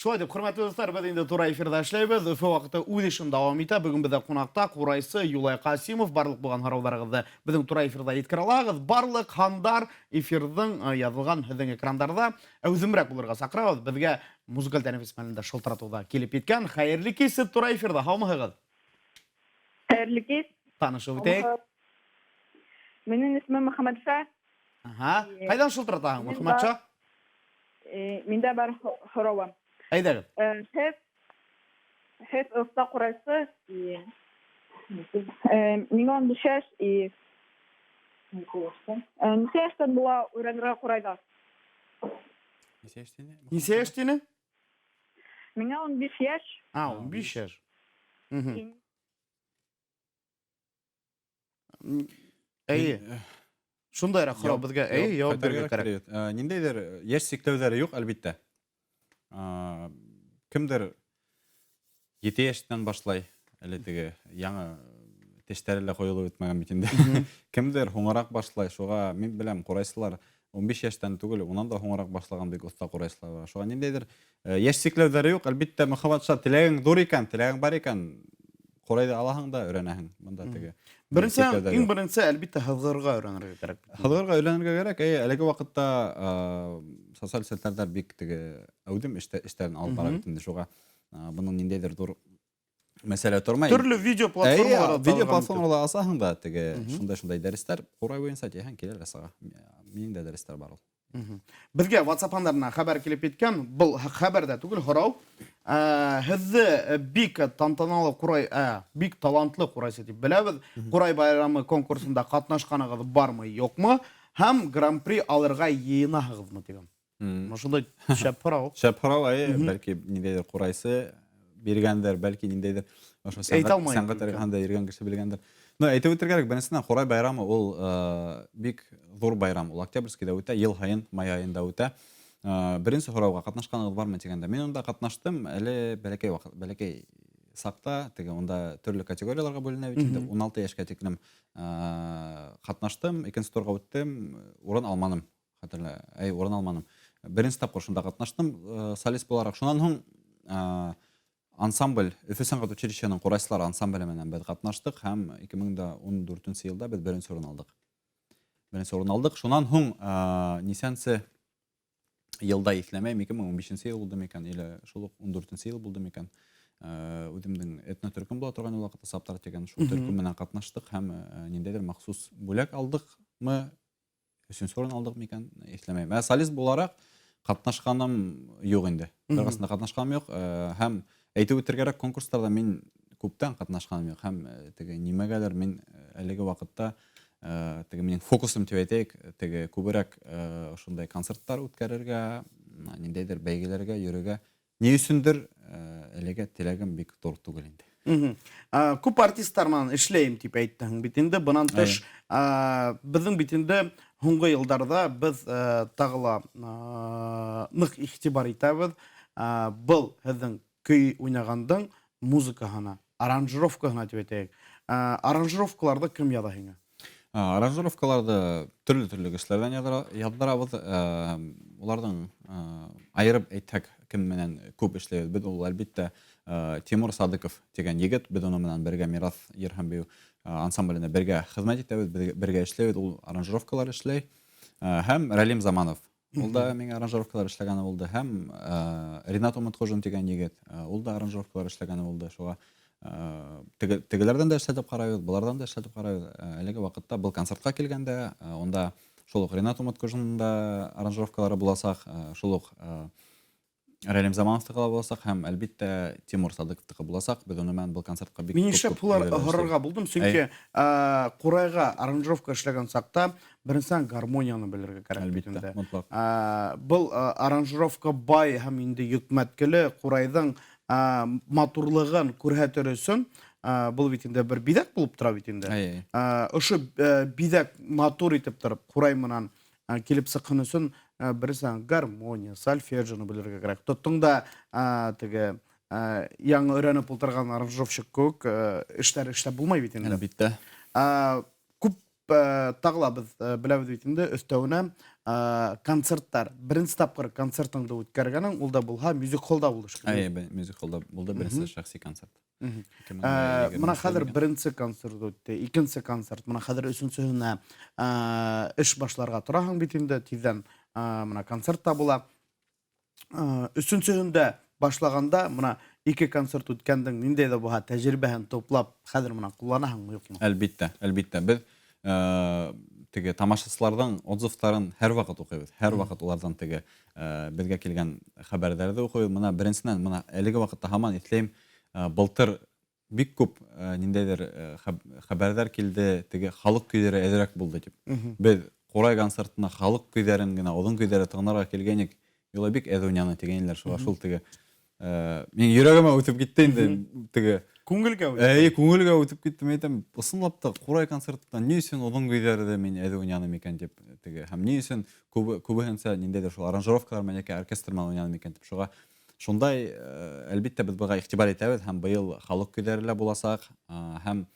Шулай итеп, хөрмәтле дуслар, беҙ инде тура эфирҙа эшләйбеҙ. Өфө ваҡыты үҙ эшен дауам итә. Бөгөн беҙҙә ҡунаҡта ҡурайсы Юлай Ҡасимов. Барлыҡ булған һорауҙарығыҙҙы беҙҙең тура эфирҙа еткерә алаһығыҙ. Барлыҡ һандар эфирҙың яҙылған һеҙҙең экрандарҙа. Әүҙемерәк булырға саҡырабыҙ. Беҙгә музыкаль тәнәфес мәлендә шылтыратыу ҙа килеп еткән. Хәйерле кис, һеҙ тура эфирҙа. Һаумыһығыҙ? Хәйерле кис. Танышып үтәйек. Минең исемем Мөхәммәтша. Аһа. Ҡайҙан шылтыратаһың, Мөхәммәтша? Миндә бар һорауым. Әйҙәгеҙ. Һеҙ һеҙ оҫта ҡурайсы. Миңә 15 йәш и нисә йәштән була өйрәнергә ҡурайҙа? Нисә йәш тине? Нисә йәш тине? Миңә 15 йәш. А, 15 йәш. Әйе. Шундайрак һорау беҙгә, әйе, яуап бирергә кәрәк. Ниндәйҙер йәш сикләүҙәре юҡ, әлбиттә. Кемдер 7 йәштән башлай, әле теге яңы тештәре лә ҡойолоп бөтмәгән бит инде. Кемдер һуңыраҡ башлай, шуға мин беләм, ҡурайсылар 15 йәштән түгел, унан да һуңыраҡ башлаған бик оҫта ҡурайсылар бар. Шуға ниндәйҙер йәш сикләүҙәре юҡ, әлбиттә, Мөхәммәтша, теләгең ҙур икән, теләгең бар икән, ҡурайҙы алаһың да өйрәнәһең. Бында теге Беренсе, иң беренсе, әлбиттә, һыҙғырға өйрәнергә кәрәк. Һыҙғырға өйрәнергә кәрәк. Әйе, әлеге ваҡытта социаль селтәрҙәр бик теге әүҙем эштәрен алып бара бит инде, шуға бының ниндәйҙер ҙур мәсьәлә тормай. Төрлө видео платформаларҙа видео платформаларҙа асаһың да теге шундай-шундай дәрестәр ҡурай буйынса тиһәң килә лә сыға. Минең дә дәрестәр бар ул. Беҙгә WhatsApp һандарына хәбәр килеп еткән. Был хәбәр ҙә түгел, һорау. Һеҙҙе бик тантаналы ҡурай, бик талантлы ҡурайсы тип беләбеҙ. Ҡурай байрамы конкурсында ҡатнашҡанығыҙ бармы, юҡмы? Һәм гран-при алырға йыйынаһығыҙмы тигән. Ошондай шәп һорау. Шәп һорау, әйе, бәлки ниндәйҙер ҡурайсы биргәндер, бәлки ниндәйҙер ошо сәнғәт эргәһендә йөрөгән кеше белгәндер. Но әйтеп үтергә кәрәк, беренсенән, Ҡурай байрамы ул бик ҙур байрам. Ул Октябрьскийҙа үтә, йыл һайын май айында үтә. Беренсе һорауға ҡатнашҡанығыҙ бармы тигәндә, мин унда ҡатнаштым әле бәләкәй ваҡыт, бәләкәй саҡта, теге унда төрлө категорияларға бүленә бит инде. 16 йәшкә тиклем ҡатнаштым, икенсе турға үттем, урын алманым. Хәтерлә, әй, урын алманым. Беренсе тапҡыр шунда ҡатнаштым, солист булараҡ. Шунан һуң ансамбль, Өфө сәнғәт училищеһының ҡурайсылар ансамбле менән беҙ ҡатнаштыҡ һәм 2014 йылда беҙ беренсе урын алдыҡ. Беренсе урын алдыҡ. Шунан һуң нисәнсе йылда иҫләмәйем, 2015 йыл булды микән, или шул уҡ 14 йыл булды микән. Үҙемдең этно төркөм була торған ул ваҡытта Саптар тигән шул төркөм менән ҡатнаштыҡ һәм ниндәйҙер махсус бүләк алдыҡмы, өсөнсө урын алдыҡ микән, иҫләмәйем. Ә солист булараҡ ҡатнашҡаным юҡ инде. Бер ҡасан да ҡатнашҡаным юҡ. Һәм әйтеп үтергә кәрәк, конкурстарҙа мин күптән ҡатнашҡаным юҡ. Һәм теге нимәгәлер мин әлеге ваҡытта теге минең фокусым тип әйтәйек, теге күберәк ошондай концерттар үткәрергә, ниндәйҙер бәйгеләргә йөрөргә. Ни өсөндөр әлегә теләгем бик ҙур түгел инде. Күп артисттар менән эшләйем тип әйттең бит инде. Бынан тыш, беҙҙең бит инде һуңғы йылдарҙа беҙ тағы ла ныҡ иғтибар итәбеҙ. Был һеҙҙең көй уйнағандың музыкаһына, аранжировкаһына тип әйтәйек. Аранжировкаларҙы кем яҙа һиңә? Аранжировкаларҙы төрлө-төрлө кешеләрҙән яҙҙырабыҙ. Уларҙың айырып әйтһәк, кем менән күп эшләйбеҙ. Беҙ ул әлбиттә Тимур Садыков тигән егет, беҙ уның менән бергә Мираҫ йыр һәм бейеү ансамбленә бергә хеҙмәт итәбеҙ, бергә эшләйбеҙ, ул аранжировкалар эшләй. Һәм Рәлим Заманов, ул да миңә аранжировкалар эшләгәне булды. Һәм Ринат Умытҡужин тигән егет, ул да аранжировкалар эшләгәне булды. Шуға тегеләрҙән дә эшләтеп ҡарайбыҙ, быларҙан да эшләтеп ҡарайбыҙ. Әлеге ваҡытта был концертҡа килгәндә, унда шул уҡ Ринат Умытҡужиндың да аранжировкалары буласаҡ, шул уҡ Рәлим Замановтыҡы ла буласаҡ һәм әлбиттә Тимур Садыҡовтыҡы буласаҡ. Беҙ уны менән был концертҡа бик Мин күп нишләп күп улар йөрөйбөҙ. һорарға булдым, сөнки, ҡурайға аранжировка эшләгән саҡта беренсенән гармонияны белергә кәрәк бит Әлбиттә, инде. мотлаҡ. Был аранжировка бай һәм инде йөкмәткеле ҡурайҙың матурлығын күрһәтер өсөн, был бит инде бер биҙәк булып тора бит инде. Ошо биҙәк матур итеп тороп ҡурай менән килеп сыҡһын өсөн, беренсенән гармония, сольфеджионы белергә кәрәк. Тоттоң да, теге, яңы өйрәнеп ултырған аранжировщик кеүек, эштәр эшләп булмай бит инде. Әлбиттә. Күп Тағы ла беҙ беләбеҙ бит инде, өҫтәүенә концерттар. Беренсе тапҡыр концертыңды үткәргәнең, ул да булһа мюзик-холлда булды шикелле. Әйе, мюзик-холлда булды беренсе шәхси концерт. Мына хәҙер беренсе концерт үтте, икенсе концерт, мына хәҙер өсөнсөһөнә эш башларға тораһың бит инде, тиҙҙән мына концерт та була. Өсөнсөһөндә башлағанда мына ике концерт үткәндең ниндәй ҙә булһа тәжрибәһен туплап хәҙер мына ҡулланаһыңмы, юҡмы? Әлбиттә, әлбиттә. Беҙ теге тамашасыларҙың отзывтарын һәр ваҡыт уҡыйбыҙ. Һәр ваҡыт уларҙан теге беҙгә килгән хәбәрҙәрҙе уҡыйбыҙ. Мына беренсенән, мына әлеге ваҡытта һаман иҫләйем, былтыр бик күп ниндәйҙер хәбәрҙәр килде, теге халыҡ көйҙәре әҙерәк булды тип. Беҙ Ҡурай концертына халыҡ көйҙәрен генә, оҙон көйҙәре тыңларға килгәйнек, Юлай бик әҙ уйнаны тигәйнеләр, шуға шул теге минең йөрәгемә үтеп китте инде теге. Күңелгә үтте. Әйе, күңелгә үтеп китте. Мин әйтәм, ысынлап та Ҡурай концертында ни өсөн оҙон көйҙәрҙе мин әҙ уйнаным икән тип теге, һәм ни өсөн күбеһенсә ниндәйҙер шул аранжировкалар менән йәки оркестр менән уйнаным икән тип. Шуға шундай, әлбиттә, беҙ быға иғтибар итәбеҙ һәм быйыл халыҡ көйҙәре лә буласаҡ, һәм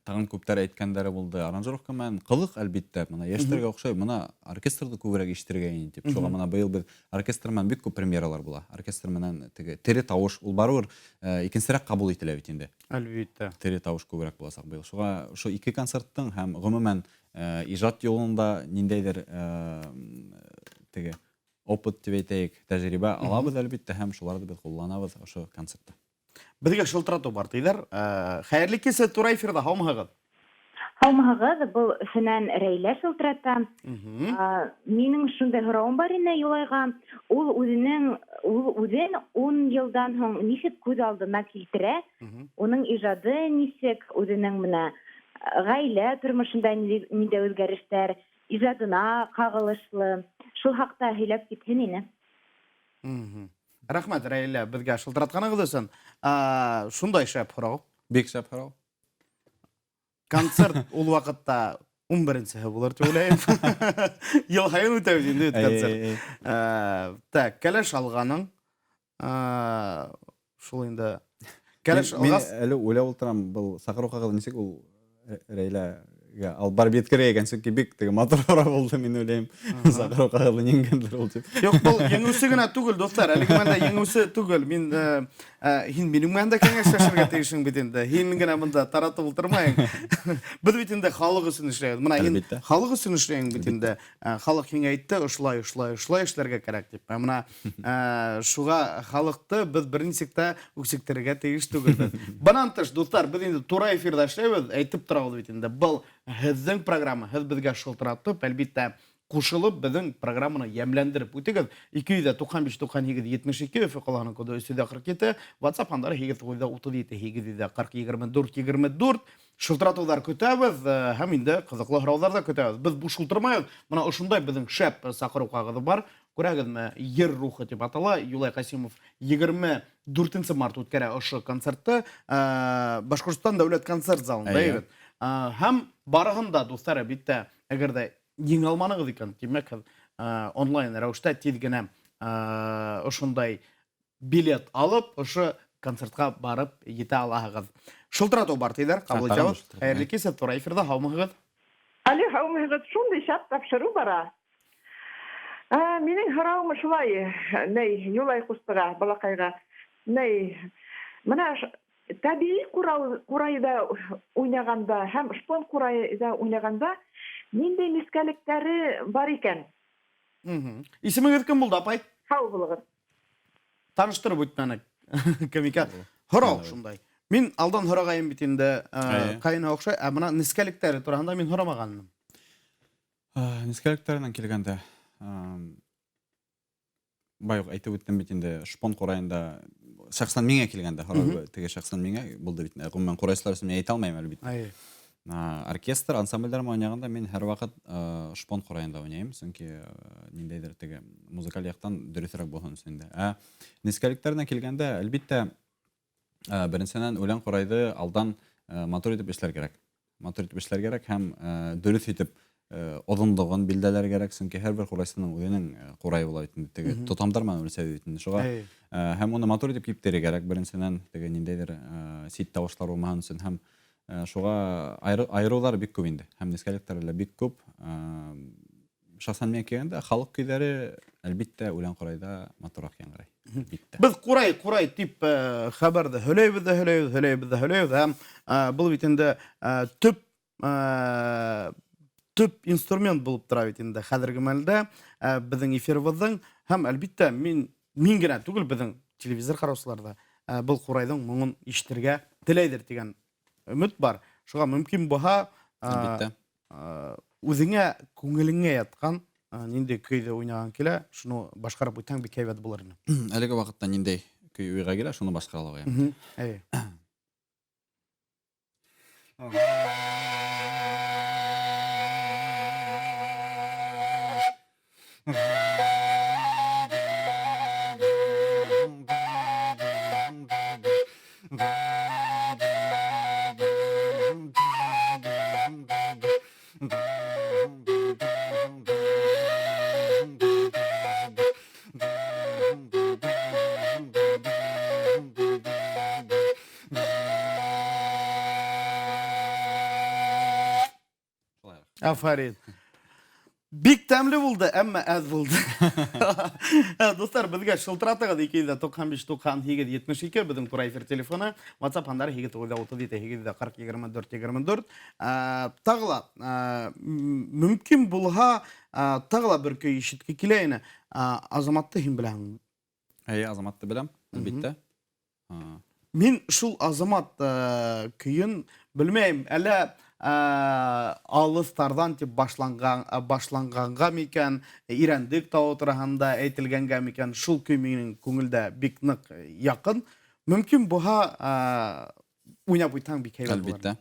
тағын күптәр әйткәндәре булды. Аранжировка менән ҡыҙыҡ, әлбиттә, мына йәштәргә оҡшай, мына оркестрҙы күберәк ишетергә ине тип. Шуға мына быйыл беҙ оркестр менән бик күп премьералар була. Оркестр менән теге тере тауыш, ул барыбер икенсерәк ҡабул ителә бит инде. Әлбиттә. Тере тауыш күберәк буласаҡ быйыл. Шуға ошо ике концерттың һәм ғөмүмән ижад юлында ниндәйҙер теге опыт тип әйтәйек, тәжрибә алабыҙ әлбиттә, һәм шуларҙы беҙ ҡулланабыҙ ошо концертта. Беҙгә шылтыратыу бар тиҙәр. Хәйерле кис, тура эфирҙа, һаумыһығыҙ? Һаумыһығыҙ, был Өфөнән Рәйлә шылтырата. Минең шундай һорауым бар ине Юлайға. Ул үҙен 10 йылдан һуң нисек күҙ алдына килтерә? Уның ижады нисек, үҙенең менә ғаилә тормошонда ниндәй үҙгәрештәр, ижадына ҡағылышлы. Шул хаҡта һөйләп китһен ине. Рәхмәт, Рәйлә, беҙгә шылтыратҡанығыҙ өсөн. Шундай шәп һорау. Бик шәп һорау. Концерт ул ваҡытта 11-сеһе булыр тип уйлайым. Йыл һайын үтә бит инде концерт. Так, кәләш алғаның. Шул инде. Кәләш алғас. Мин әле уйлап ултырам, был саҡырыу ҡағыҙы нисек ул Рәйләгә алып барып еткерә икән, сөнки бик теге матур һорау булды, мин уйлайым. Саҡырыу ҡағыҙы еңгәндер ул тип. Юҡ, был еңеүсе генә түгел, дуҫтар, әлеге мәлдә еңеүсе түгел. Мин һин минең менән дә кәңәшләшергә тейешһең бит инде. Һин генә бында таратып ултырмайың. Беҙ бит инде халыҡ өсөн эшләйбеҙ. Мына һин халыҡ өсөн эшләйһең бит инде. Халыҡ һиңә әйтте, ошолай, ошолай, ошолай эшләргә кәрәк тип. Ә мына шуға халыҡты беҙ бер нисек тә үсектерергә тейеш түгелбеҙ. Бынан тыш, дуҫтар, беҙ инде тура эфирҙа эшләйбеҙ, әйтеп торабыҙ бит инде. Был һеҙҙең программа, һеҙ беҙгә шылтыратып, әлбиттә, ҡушылып, беҙҙең программаны йәмләндереп үтегеҙ. Ике йөҙ ҙә туҡһан биш, туҡһан һигеҙ, етмеш ике, Өфө ҡалаһының коды өс йөҙ ҙә ҡырҡ ете, WhatsApp һандары һигеҙ туғыҙ йөҙ ҙә утыҙ ете, һигеҙ йөҙ ҙә ҡырҡ, егерме дүрт, егерме дүрт. Шылтыратыуҙар көтәбеҙ, һәм инде ҡыҙыҡлы һорауҙар ҙа көтәбеҙ. Беҙ буш ултырмайбыҙ. Мына ошондай беҙҙең шәп саҡырыу ҡағыҙы бар. Күрәгеҙме, Ер рухы тип атала. Юлай Ҡасимов егерме дүртенсе март үткәрә ошо концертты. Башҡортостан дәүләт концерт залында, әйбәт. Һәм барыһын да, дуҫтар, әлбиттә, әгәр ҙә еңә алманығыҙ икән, тимәк, һеҙ онлайн рәүештә тиҙ генә ошондай билет алып, ошо концертҡа барып етә алаһығыҙ. Шылтыратыу бар тиҙәр, ҡабул итәбеҙ. Хәйерле кис, тура эфирҙа, һаумыһығыҙ? Алло, һаумыһығыҙ. Шундай шәп тапшырыу бара. Минең һорауым шулай, ней, Юлай ҡустыға, балаҡайға. Ней, мына тәбиғи ҡурайҙа уйнағанда һәм шпон ҡурайҙа уйнағанда ниндәй нескәлектәре бар икән? Исемегеҙ кем булды, апай? Һау булығыҙ. Таныштырып үтмәнек. Кем икән? Һорау шундай. Мин алдан һорағайым бит инде, ҡайына оҡшай, ә мына нескәлектәре тураһында мин һорамағанмын. Нескәлектәренән килгәндә, бай уҡ әйтеп үттем бит инде, шпон ҡурайында шәхсән миңә килгәндә, һорау теге шәхсән миңә булды бит инде. Ғөмүмән, ҡурайсылар өсөн мин әйтә алмайым әлбиттә. Оркестр, ансамблдәр менән уйнағанда мин һәр ваҡыт шпон ҡурайында уйнайым, сөнки ниндәйҙер теге музыкаль яҡтан дөрөҫөрәк булһын өсөн инде. Ә нескәлектәренә килгәндә, әлбиттә, беренсенән үлән ҡурайҙы алдан матур итеп эшләр кәрәк. Матур итеп эшләр кәрәк һәм дөрөҫ итеп оҙонлоғон билдәләр кәрәк, сөнки һәр бер ҡурайсының үҙенең ҡурайы була бит инде, теге тотамдар менән үлсәү бит инде. Шуға, һәм уны матур итеп киптерер кәрәк, беренсенән, теге ниндәйҙер сит тауыштар булмаһын өсөн һәм Шуға айырыуҙар бик күп инде, һәм нескәлектәре лә бик күп. Шәхсән миңә килгәндә, халыҡ көйҙәре, әлбиттә, үлән ҡурайҙа матурыраҡ яңғырай. Әлбиттә. Беҙ ҡурай, ҡурай тип хәбәрҙе һөйләйбеҙ ҙә һөйләйбеҙ, һөйләйбеҙ ҙә һөйләйбеҙ. Һәм был бит инде төп төп инструмент булып тора бит инде хәҙерге мәлдә беҙҙең эфирыбыҙҙың. Һәм, әлбиттә, мин, мин генә түгел, беҙҙең телевизор ҡараусылар ҙа был ҡурайҙың моңон ишетергә теләйҙер тигән өмөт бар. Шуға мөмкин булһа, Әлбиттә. Үҙеңә, күңелеңә ятҡан ниндәй көйҙө уйнаған килә, шуны башҡарып үтһәң бик һәйбәт булыр ине. Әлеге ваҡытта ниндәй көй уйға килә, шуны башҡара алам. Әйе. Афарин. Бик тәмле булды, әмма әҙ булды. Дуҫтар, беҙгә шылтыратығыҙ 295 98 72 беҙҙең тура эфир телефоны, WhatsApp һандары 8 937 840 24 24. Тағы ла, мөмкин булһа, тағы ла бер көй ишетке килә ине. Азаматты һин беләһең? Әйе, Азаматты беләм, әлбиттә. Мин шул Азамат көйөн белмәйем, әллә алыҫтарҙан тип башланған, башланғанға микән, Ирәндек тауы тураһында әйтелгәнгә микән, шул көй минең күңелдә бик ныҡ яҡын. Мөмкин булһа, уйнап үтһәң бик һәйбәт булыр. Әлбиттә.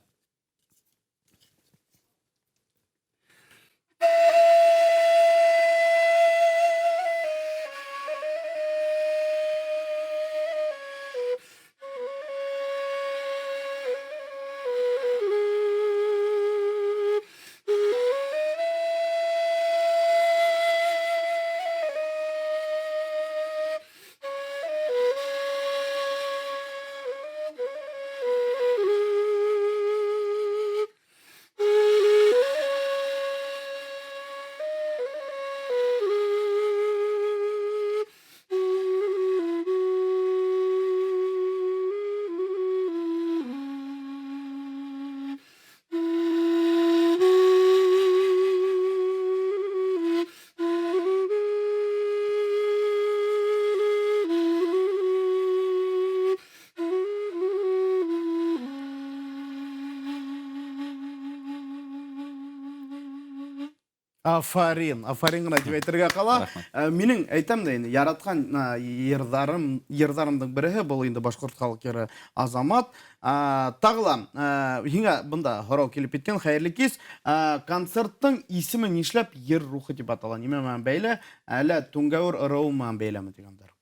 Афарин, афарин ғына тип әйтергә ҡала. Минең әйтәм дә инде, яратҡан йырҙарым, йырҙарымдың береһе был инде башҡорт халыҡ йыры Азамат. Тағы ла һиңә бында һорау килеп еткән, хәйерле кис. Концерттың исеме нишләп Ер рухы тип атала? Нимә менән бәйле? Әллә Түңгәүер ырыуы менән бәйлеме тигәндәр?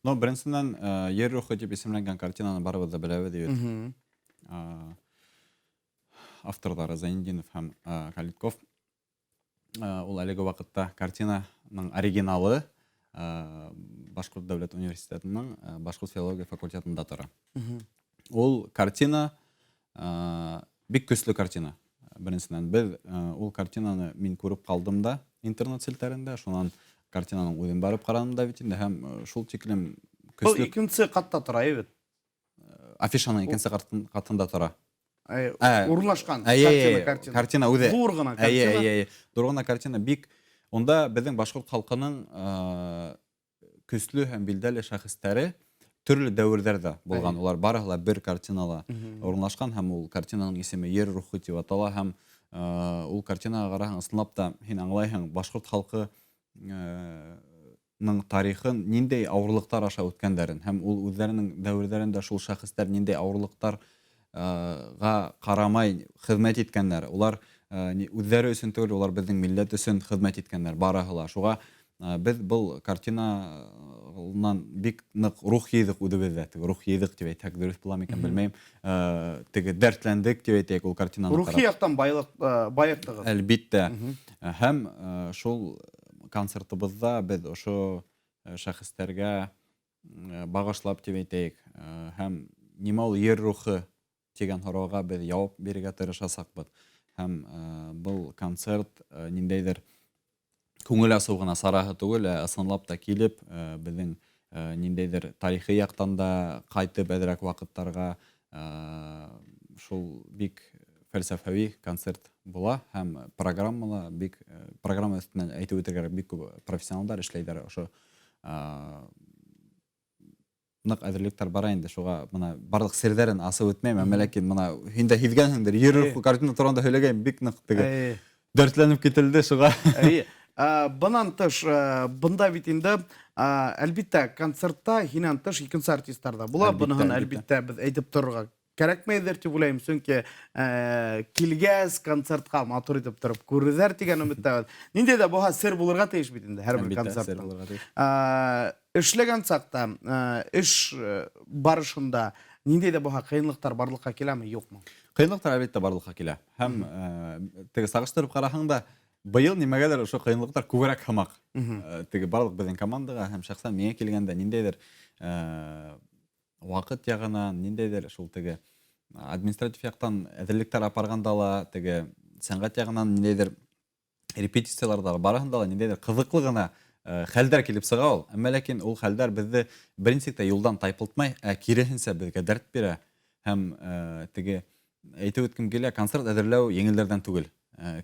Ну, беренсенән, Ер рухы тип исемләнгән картинаны барыбыҙ ҙа беләбеҙ бит. Авторҙары Зайнетдинов һәм Калитков. Ул әлеге ваҡытта картинаның оригиналы Башҡорт дәүләт университетының Башҡорт филология факультетында тора. Ул картина бик көслө картина. Беренсенән, беҙ ул картинаны мин күреп ҡалдым да интернет селтәрендә, шунан картинаның үҙен барып ҡараным да бит инде, һәм шул тиклем Был көслө икенсе ҡатта тора, бит? Афишаның икенсе ҡатында тора. Урынлашҡан картина, картина. Картина үҙе. Ҙур ғына картина. Ҙур ғына картина бик. Унда беҙҙең башҡорт халҡының көслө һәм билдәле шәхестәре төрлө дәүерҙәрҙә булған. Улар барыһы ла бер картинала урынлашҡан, һәм ул картинаның исеме Ер рухы тип атала, һәм ул картинаға ҡараһаң, ысынлап та һин аңлайһың башҡорт халҡы ның тарихын ниндәй ауырлыҡтар аша үткәндәрен, һәм ул үҙҙәренең дәүерҙәрендә шул шәхестәр ниндәй ауырлыҡтар ға ҡарамай хеҙмәт иткәндәр. Улар үҙҙәре өсөн түгел, улар беҙҙең милләт өсөн хеҙмәт иткәндәр барыһы ла. Шуға беҙ был картинанан бик ныҡ рух йыйҙыҡ үҙебеҙҙә. Теге рух йыйҙыҡ тип әйтһәк дөрөҫ була микән, белмәйем. Теге дәртләндек тип әйтәйек ул картинаны Рухи ҡарап. яҡтан байыҡтығыҙ. Әлбиттә. Һәм шул концертыбыҙҙа беҙ ошо шәхестәргә бағышлап тип әйтәйек, һәм нимә ул ер рухы тигән һорауға беҙ яуап бирергә тырышасаҡбыҙ. Һәм был концерт ниндәйҙер күңел асыу ғына сараһы түгел, ә ысынлап та килеп, беҙҙең ниндәйҙер тарихи яҡтан да ҡайтып әҙерәк ваҡыттарға шул бик фәлсәфәви концерт була һәм программала бик программа өҫтөнән әйтеп үтергә кәрәк, бик күп профессионалдар эшләйҙәр ошо ныҡ әҙерлектәр бара инде, шуға бына барлыҡ серҙәрен асып үтмәйем, әммә ләкин бына һин дә һиҙгәнһеңдер, ер рухы картина тураһында һөйләгәйем, бик ныҡ теге дәртләнеп кителде шуға. Бынан тыш, бында бит инде, әлбиттә, концертта һинән тыш икенсе артисттар да була. Быныһын әлбиттә беҙ әйтеп торорға кәрәкмәйҙер тип уйлайым, сөнки килгәс концертҡа матур итеп тороп күрерҙәр тигән өмөттәбеҙ. Ниндәй ҙә булһа сер булырға тейеш бит инде һәр бер концертта. Эшләгән саҡта, эш барышында ниндәй ҙә булһа ҡыйынлыҡтар барлыҡҡа киләме, юҡмы? Ҡыйынлыҡтар әлбиттә барлыҡҡа килә. Һәм теге сағыштырып ҡараһаң да, быйыл нимәгәлер ошо ҡыйынлыҡтар күберәк һымаҡ. Теге барлыҡ беҙҙең командаға һәм шәхсән миңә килгәндә ниндәйҙер ваҡыт яғынан, ниндәйҙер шул теге административ яҡтан әҙерлектәр апарғанда ла, теге сәнғәт яғынан ниндәйҙер репетицияларҙа барыһында ла ниндәйҙер ҡыҙыҡлы ғына хәлдәр килеп сыға ул. Әммә ләкин ул хәлдәр беҙҙе бер нисек тә юлдан тайпылтмай, ә киреһенсә беҙгә дәрт бирә. Һәм теге әйтеп үткем килә, концерт әҙерләү еңелдәрҙән түгел.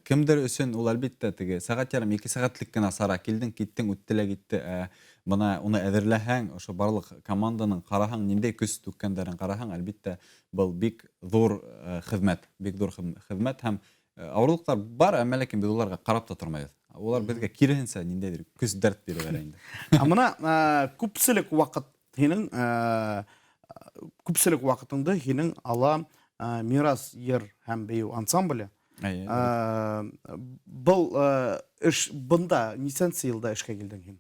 Кемдер өсөн ул әлбиттә теге сәғәт ярым, ике сәғәтлек кенә сара, килдең, киттең, үтте лә китте. Бына уны әҙерләһәң, ошо барлыҡ команданың ҡараһаң, ниндәй көс түккәндәрен ҡараһаң, әлбиттә был бик ҙур хеҙмәт, бик ҙур хеҙмәт һәм ауырлыҡтар бар, әммә ләкин беҙ уларға ҡарап та тормайбыҙ. Улар беҙгә киреһенсә ниндәйҙер көс дәрт бирәләр инде. Ә бына күпселек ваҡыт һинең, күпселек ваҡытыңды һинең ала Мирас йыр һәм бейеү ансамбле. Был эш бында нисәнсе йылда эшкә килдең һин?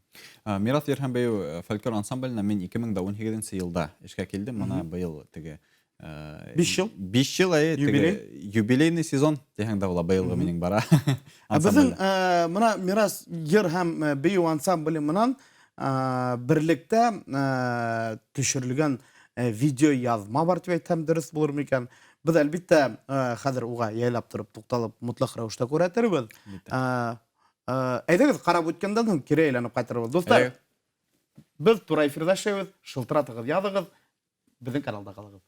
Мирас йыр һәм бейеү фольклор ансамбленә мин 2018 йылда эшкә килдем. Бына быйыл теге 5 йыл? 5 йыл, әйе, теге юбилейный сезон тиһәң дә була, быйылғы минең бара. Ә беҙҙең бына Мирас йыр һәм бейеү ансамбле менән берлектә төшөрөлгән видео яҙма бар тип әйтһәм дөрөҫ булыр микән? Беҙ әлбиттә хәҙер уға яйлап тороп туҡталып мотлаҡ рәүештә күрһәтербеҙ. Әйҙәгеҙ, ҡарап үткәндән һуң кире әйләнеп ҡайтырбыҙ. Дуҫтар, беҙ тура эфирҙа эшләйбеҙ, шылтыратығыҙ, яҙығыҙ, беҙҙең каналда ҡалығыҙ.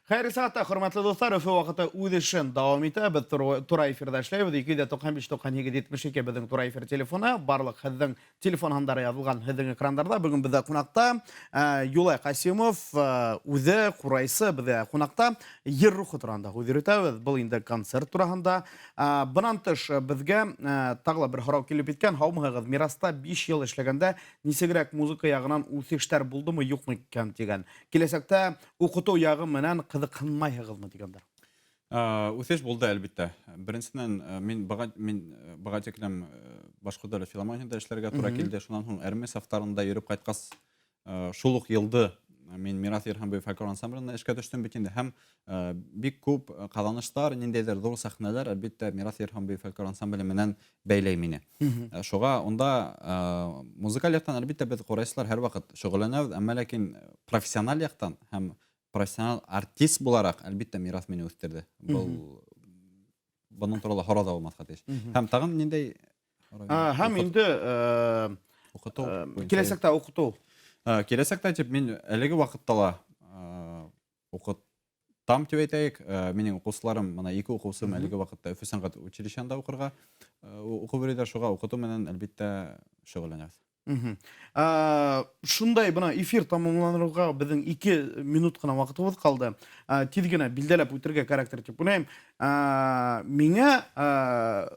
Хәйерле сәғәттә, хөрмәтле дуҫтар, Өфө ваҡыты үҙ эшен дауам итә. Беҙ тура эфирҙа эшләйбеҙ. 295 98 72 беҙҙең тура эфир телефоны. Барлыҡ һеҙҙең телефон һандары яҙылған һеҙҙең экрандарҙа. Бөгөн беҙҙә ҡунаҡта Юлай Ҡасимов, үҙе ҡурайсы, беҙҙә ҡунаҡта Ер рухы тураһында һүҙ йөрөтәбеҙ. Был инде концерт тураһында. Бынан тыш беҙгә тағы ла бер һорау килеп еткән. Һаумыһығыҙ, Мираста 5 йыл эшләгәндә нисегерәк музыка яғынан үҫештәр булдымы, юҡмы икән тигән. Киләсәктә уҡытыу яғы менән ҡыҙыҡһынмайһығыҙмы тигәндәр? Үҫеш булды, әлбиттә. Беренсенән, мин быға, мин быға тиклем Башҡорт дәүләт филармонияһында эшләргә тура килде. Шунан һуң әрме сафтарында йөрөп ҡайтҡас, шул уҡ йылды мин Мираҫ Йырһанбай фольклор ансамбленә эшкә төштөм бит инде. Һәм бик күп ҡаҙаныштар, ниндәйҙер ҙур сәхнәләр, әлбиттә, Мираҫ Йырһанбай фольклор ансамбле менән бәйләй мине. Шуға унда музыкаль яҡтан, әлбиттә, беҙ ҡурайсылар һәр ваҡыт шөғөлләнәбеҙ, әммә ләкин профессиональ яҡтан һәм профессионал артист булараҡ, әлбиттә, Мираҫ мине үҫтерҙе. Был бының турала һорау ҙа булмаҫҡа тейеш. Һәм тағын ниндәй һәм инде уҡытыу киләсәктә уҡытыу. Киләсәктә тип мин әлеге ваҡытта ла уҡытам тип әйтәйек. Минең уҡыусыларым, мына ике уҡыусым әлеге ваҡытта Өфө сәнғәт училищеһында уҡырға уҡып йөрөйҙәр. Шуға уҡытыу менән, әлбиттә, шөғөлләнәбеҙ. Шундай бына эфир тамамланырға беҙҙең 2 минут ҡына ваҡытыбыҙ ҡалды. Тиҙ генә билдәләп үтергә кәрәктер тип уйлайым. Миңә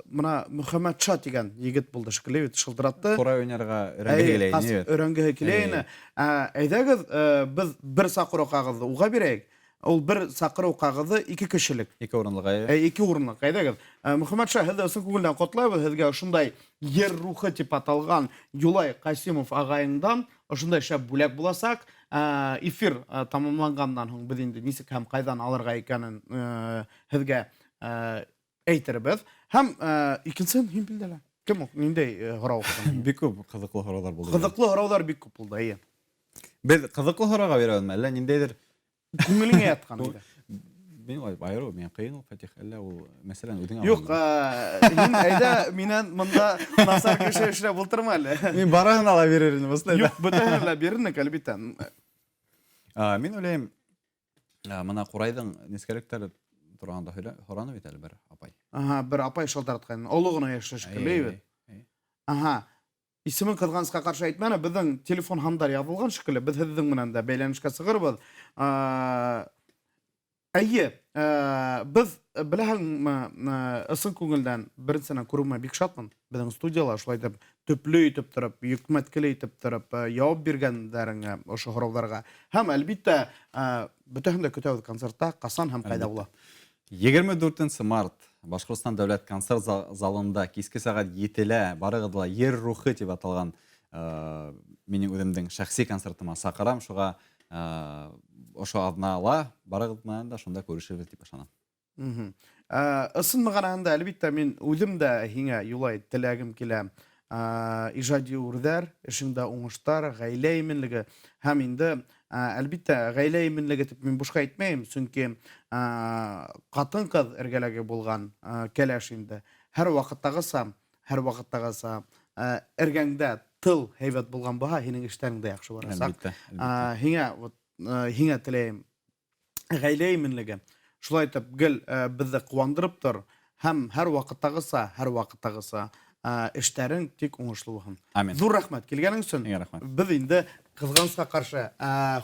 бына Мөхәммәтша тигән егет булды шикелле бит, шылтыратты. Ҡурай уйнарға өйрәнгеһе килә ине. Өйрәнгеһе килә ине. Әйҙәгеҙ, беҙ бер саҡырыу ҡағыҙы уға бирәйек. Ул бер саҡырыу ҡағыҙы 2 кешелек. 2 урынлыҡ, әйе. 2 урынлыҡ, әйҙәгеҙ. Мөхәммәтша, һеҙҙе ысын күңелдән ҡотлайбыҙ. Һеҙгә ошондай Ер рухы тип аталған Юлай Ҡасимов ағайыңдан ошондай шәп бүләк буласаҡ. Эфир тамамланғандан һуң беҙ инде нисек һәм ҡайҙан алырға икәнен һеҙгә әйтербеҙ. Һәм икенсеһен һин билдәлә. Кем ул? Ниндәй һорау уҡыдың? Бик күп ҡыҙыҡлы һорауҙар булды. Ҡыҙыҡлы һорауҙар бик күп булды, эйе. Беҙ ҡыҙыҡлы һорауға бирәбеҙме, әллә ниндәйҙер күңелеңә ятҡан иде? Мин улай айырыу, миңә ҡыйын ул, Фатих, әллә ул, мәсәлән, үҙеңә Юҡ, һин әйҙә минән мында насар кеше эшләп ултырма әле. Мин барыһына ла бирер инем, осынай. Юҡ, бөтәһенә лә бирер инек, әлбиттә. Мин уйлайым, мына ҡурайҙың нескәлектәре тураһында һораны бит әле бер апай. Аһа, бер апай шылтыратҡан. Оло ғына йәшле шикелле бит. Аһа. Исемен ҡыҙғанысҡа ҡаршы әйтмәне, беҙҙең телефон һандар яҙылған шикелле, беҙ һеҙҙең менән дә бәйләнешкә сығырбыҙ. Әйе, беҙ беләһеңме, ысын күңелдән беренсенән күреүемә бик шатмын. Беҙҙең студияла шулай итеп төплө итеп тороп, йөкмәткеле итеп тороп, яуап биргәндәреңә ошо һорауҙарға. Һәм әлбиттә, бөтәһен дә көтәбеҙ концертта, ҡасан һәм ҡайҙа була? 24 март Башҡортостан дәүләт концерт залында киске сәғәт 7-лә барығыҙ ла Ер рухы тип аталған минең үҙемдең шәхси концертыма саҡырам. Шуға ошо аҙнала барығыҙ менән дә шунда күрешербеҙ тип ышанам. Ысын мәғәнәһендә, әлбиттә, мин үҙем дә һиңә Юлай теләгем килә. Ижади үрҙәр, эшеңдә уңыштар, ғаилә именлеге һәм инде, әлбиттә, ғаилә именлеге тип мин бушҡа әйтмәйем, сөнки ҡатын-ҡыҙ эргәләге булған кәләш инде һәр ваҡыттағыса, эргәңдә тыл һәйбәт булған булһа, һинең эштәрең дә яҡшы барасаҡ. Әлбиттә, әлбиттә. Һиңә, вот, һиңә теләйем ғаилә именлеге. Шулай итеп гел беҙҙе ҡыуандырып тор һәм һәр ваҡыттағыса, һәр ваҡыттағыса, эштәрең тик уңышлы булһын. Амин. Ҙур рәхмәт килгәнең өсөн. Миңә рәхмәт. Беҙ инде ҡыҙғанысҡа ҡаршы,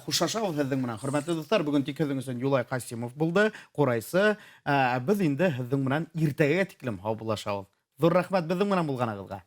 хушлашабыҙ һеҙҙең менән. Хөрмәтле дуҫтар, бөгөн тик һеҙҙең өсөн Юлай Ҡасимов булды, ҡурайсы. Беҙ инде һеҙҙең менән иртәгә тиклем һаубуллашабыҙ. Ҙур рәхмәт беҙҙең менән булғанығыҙға.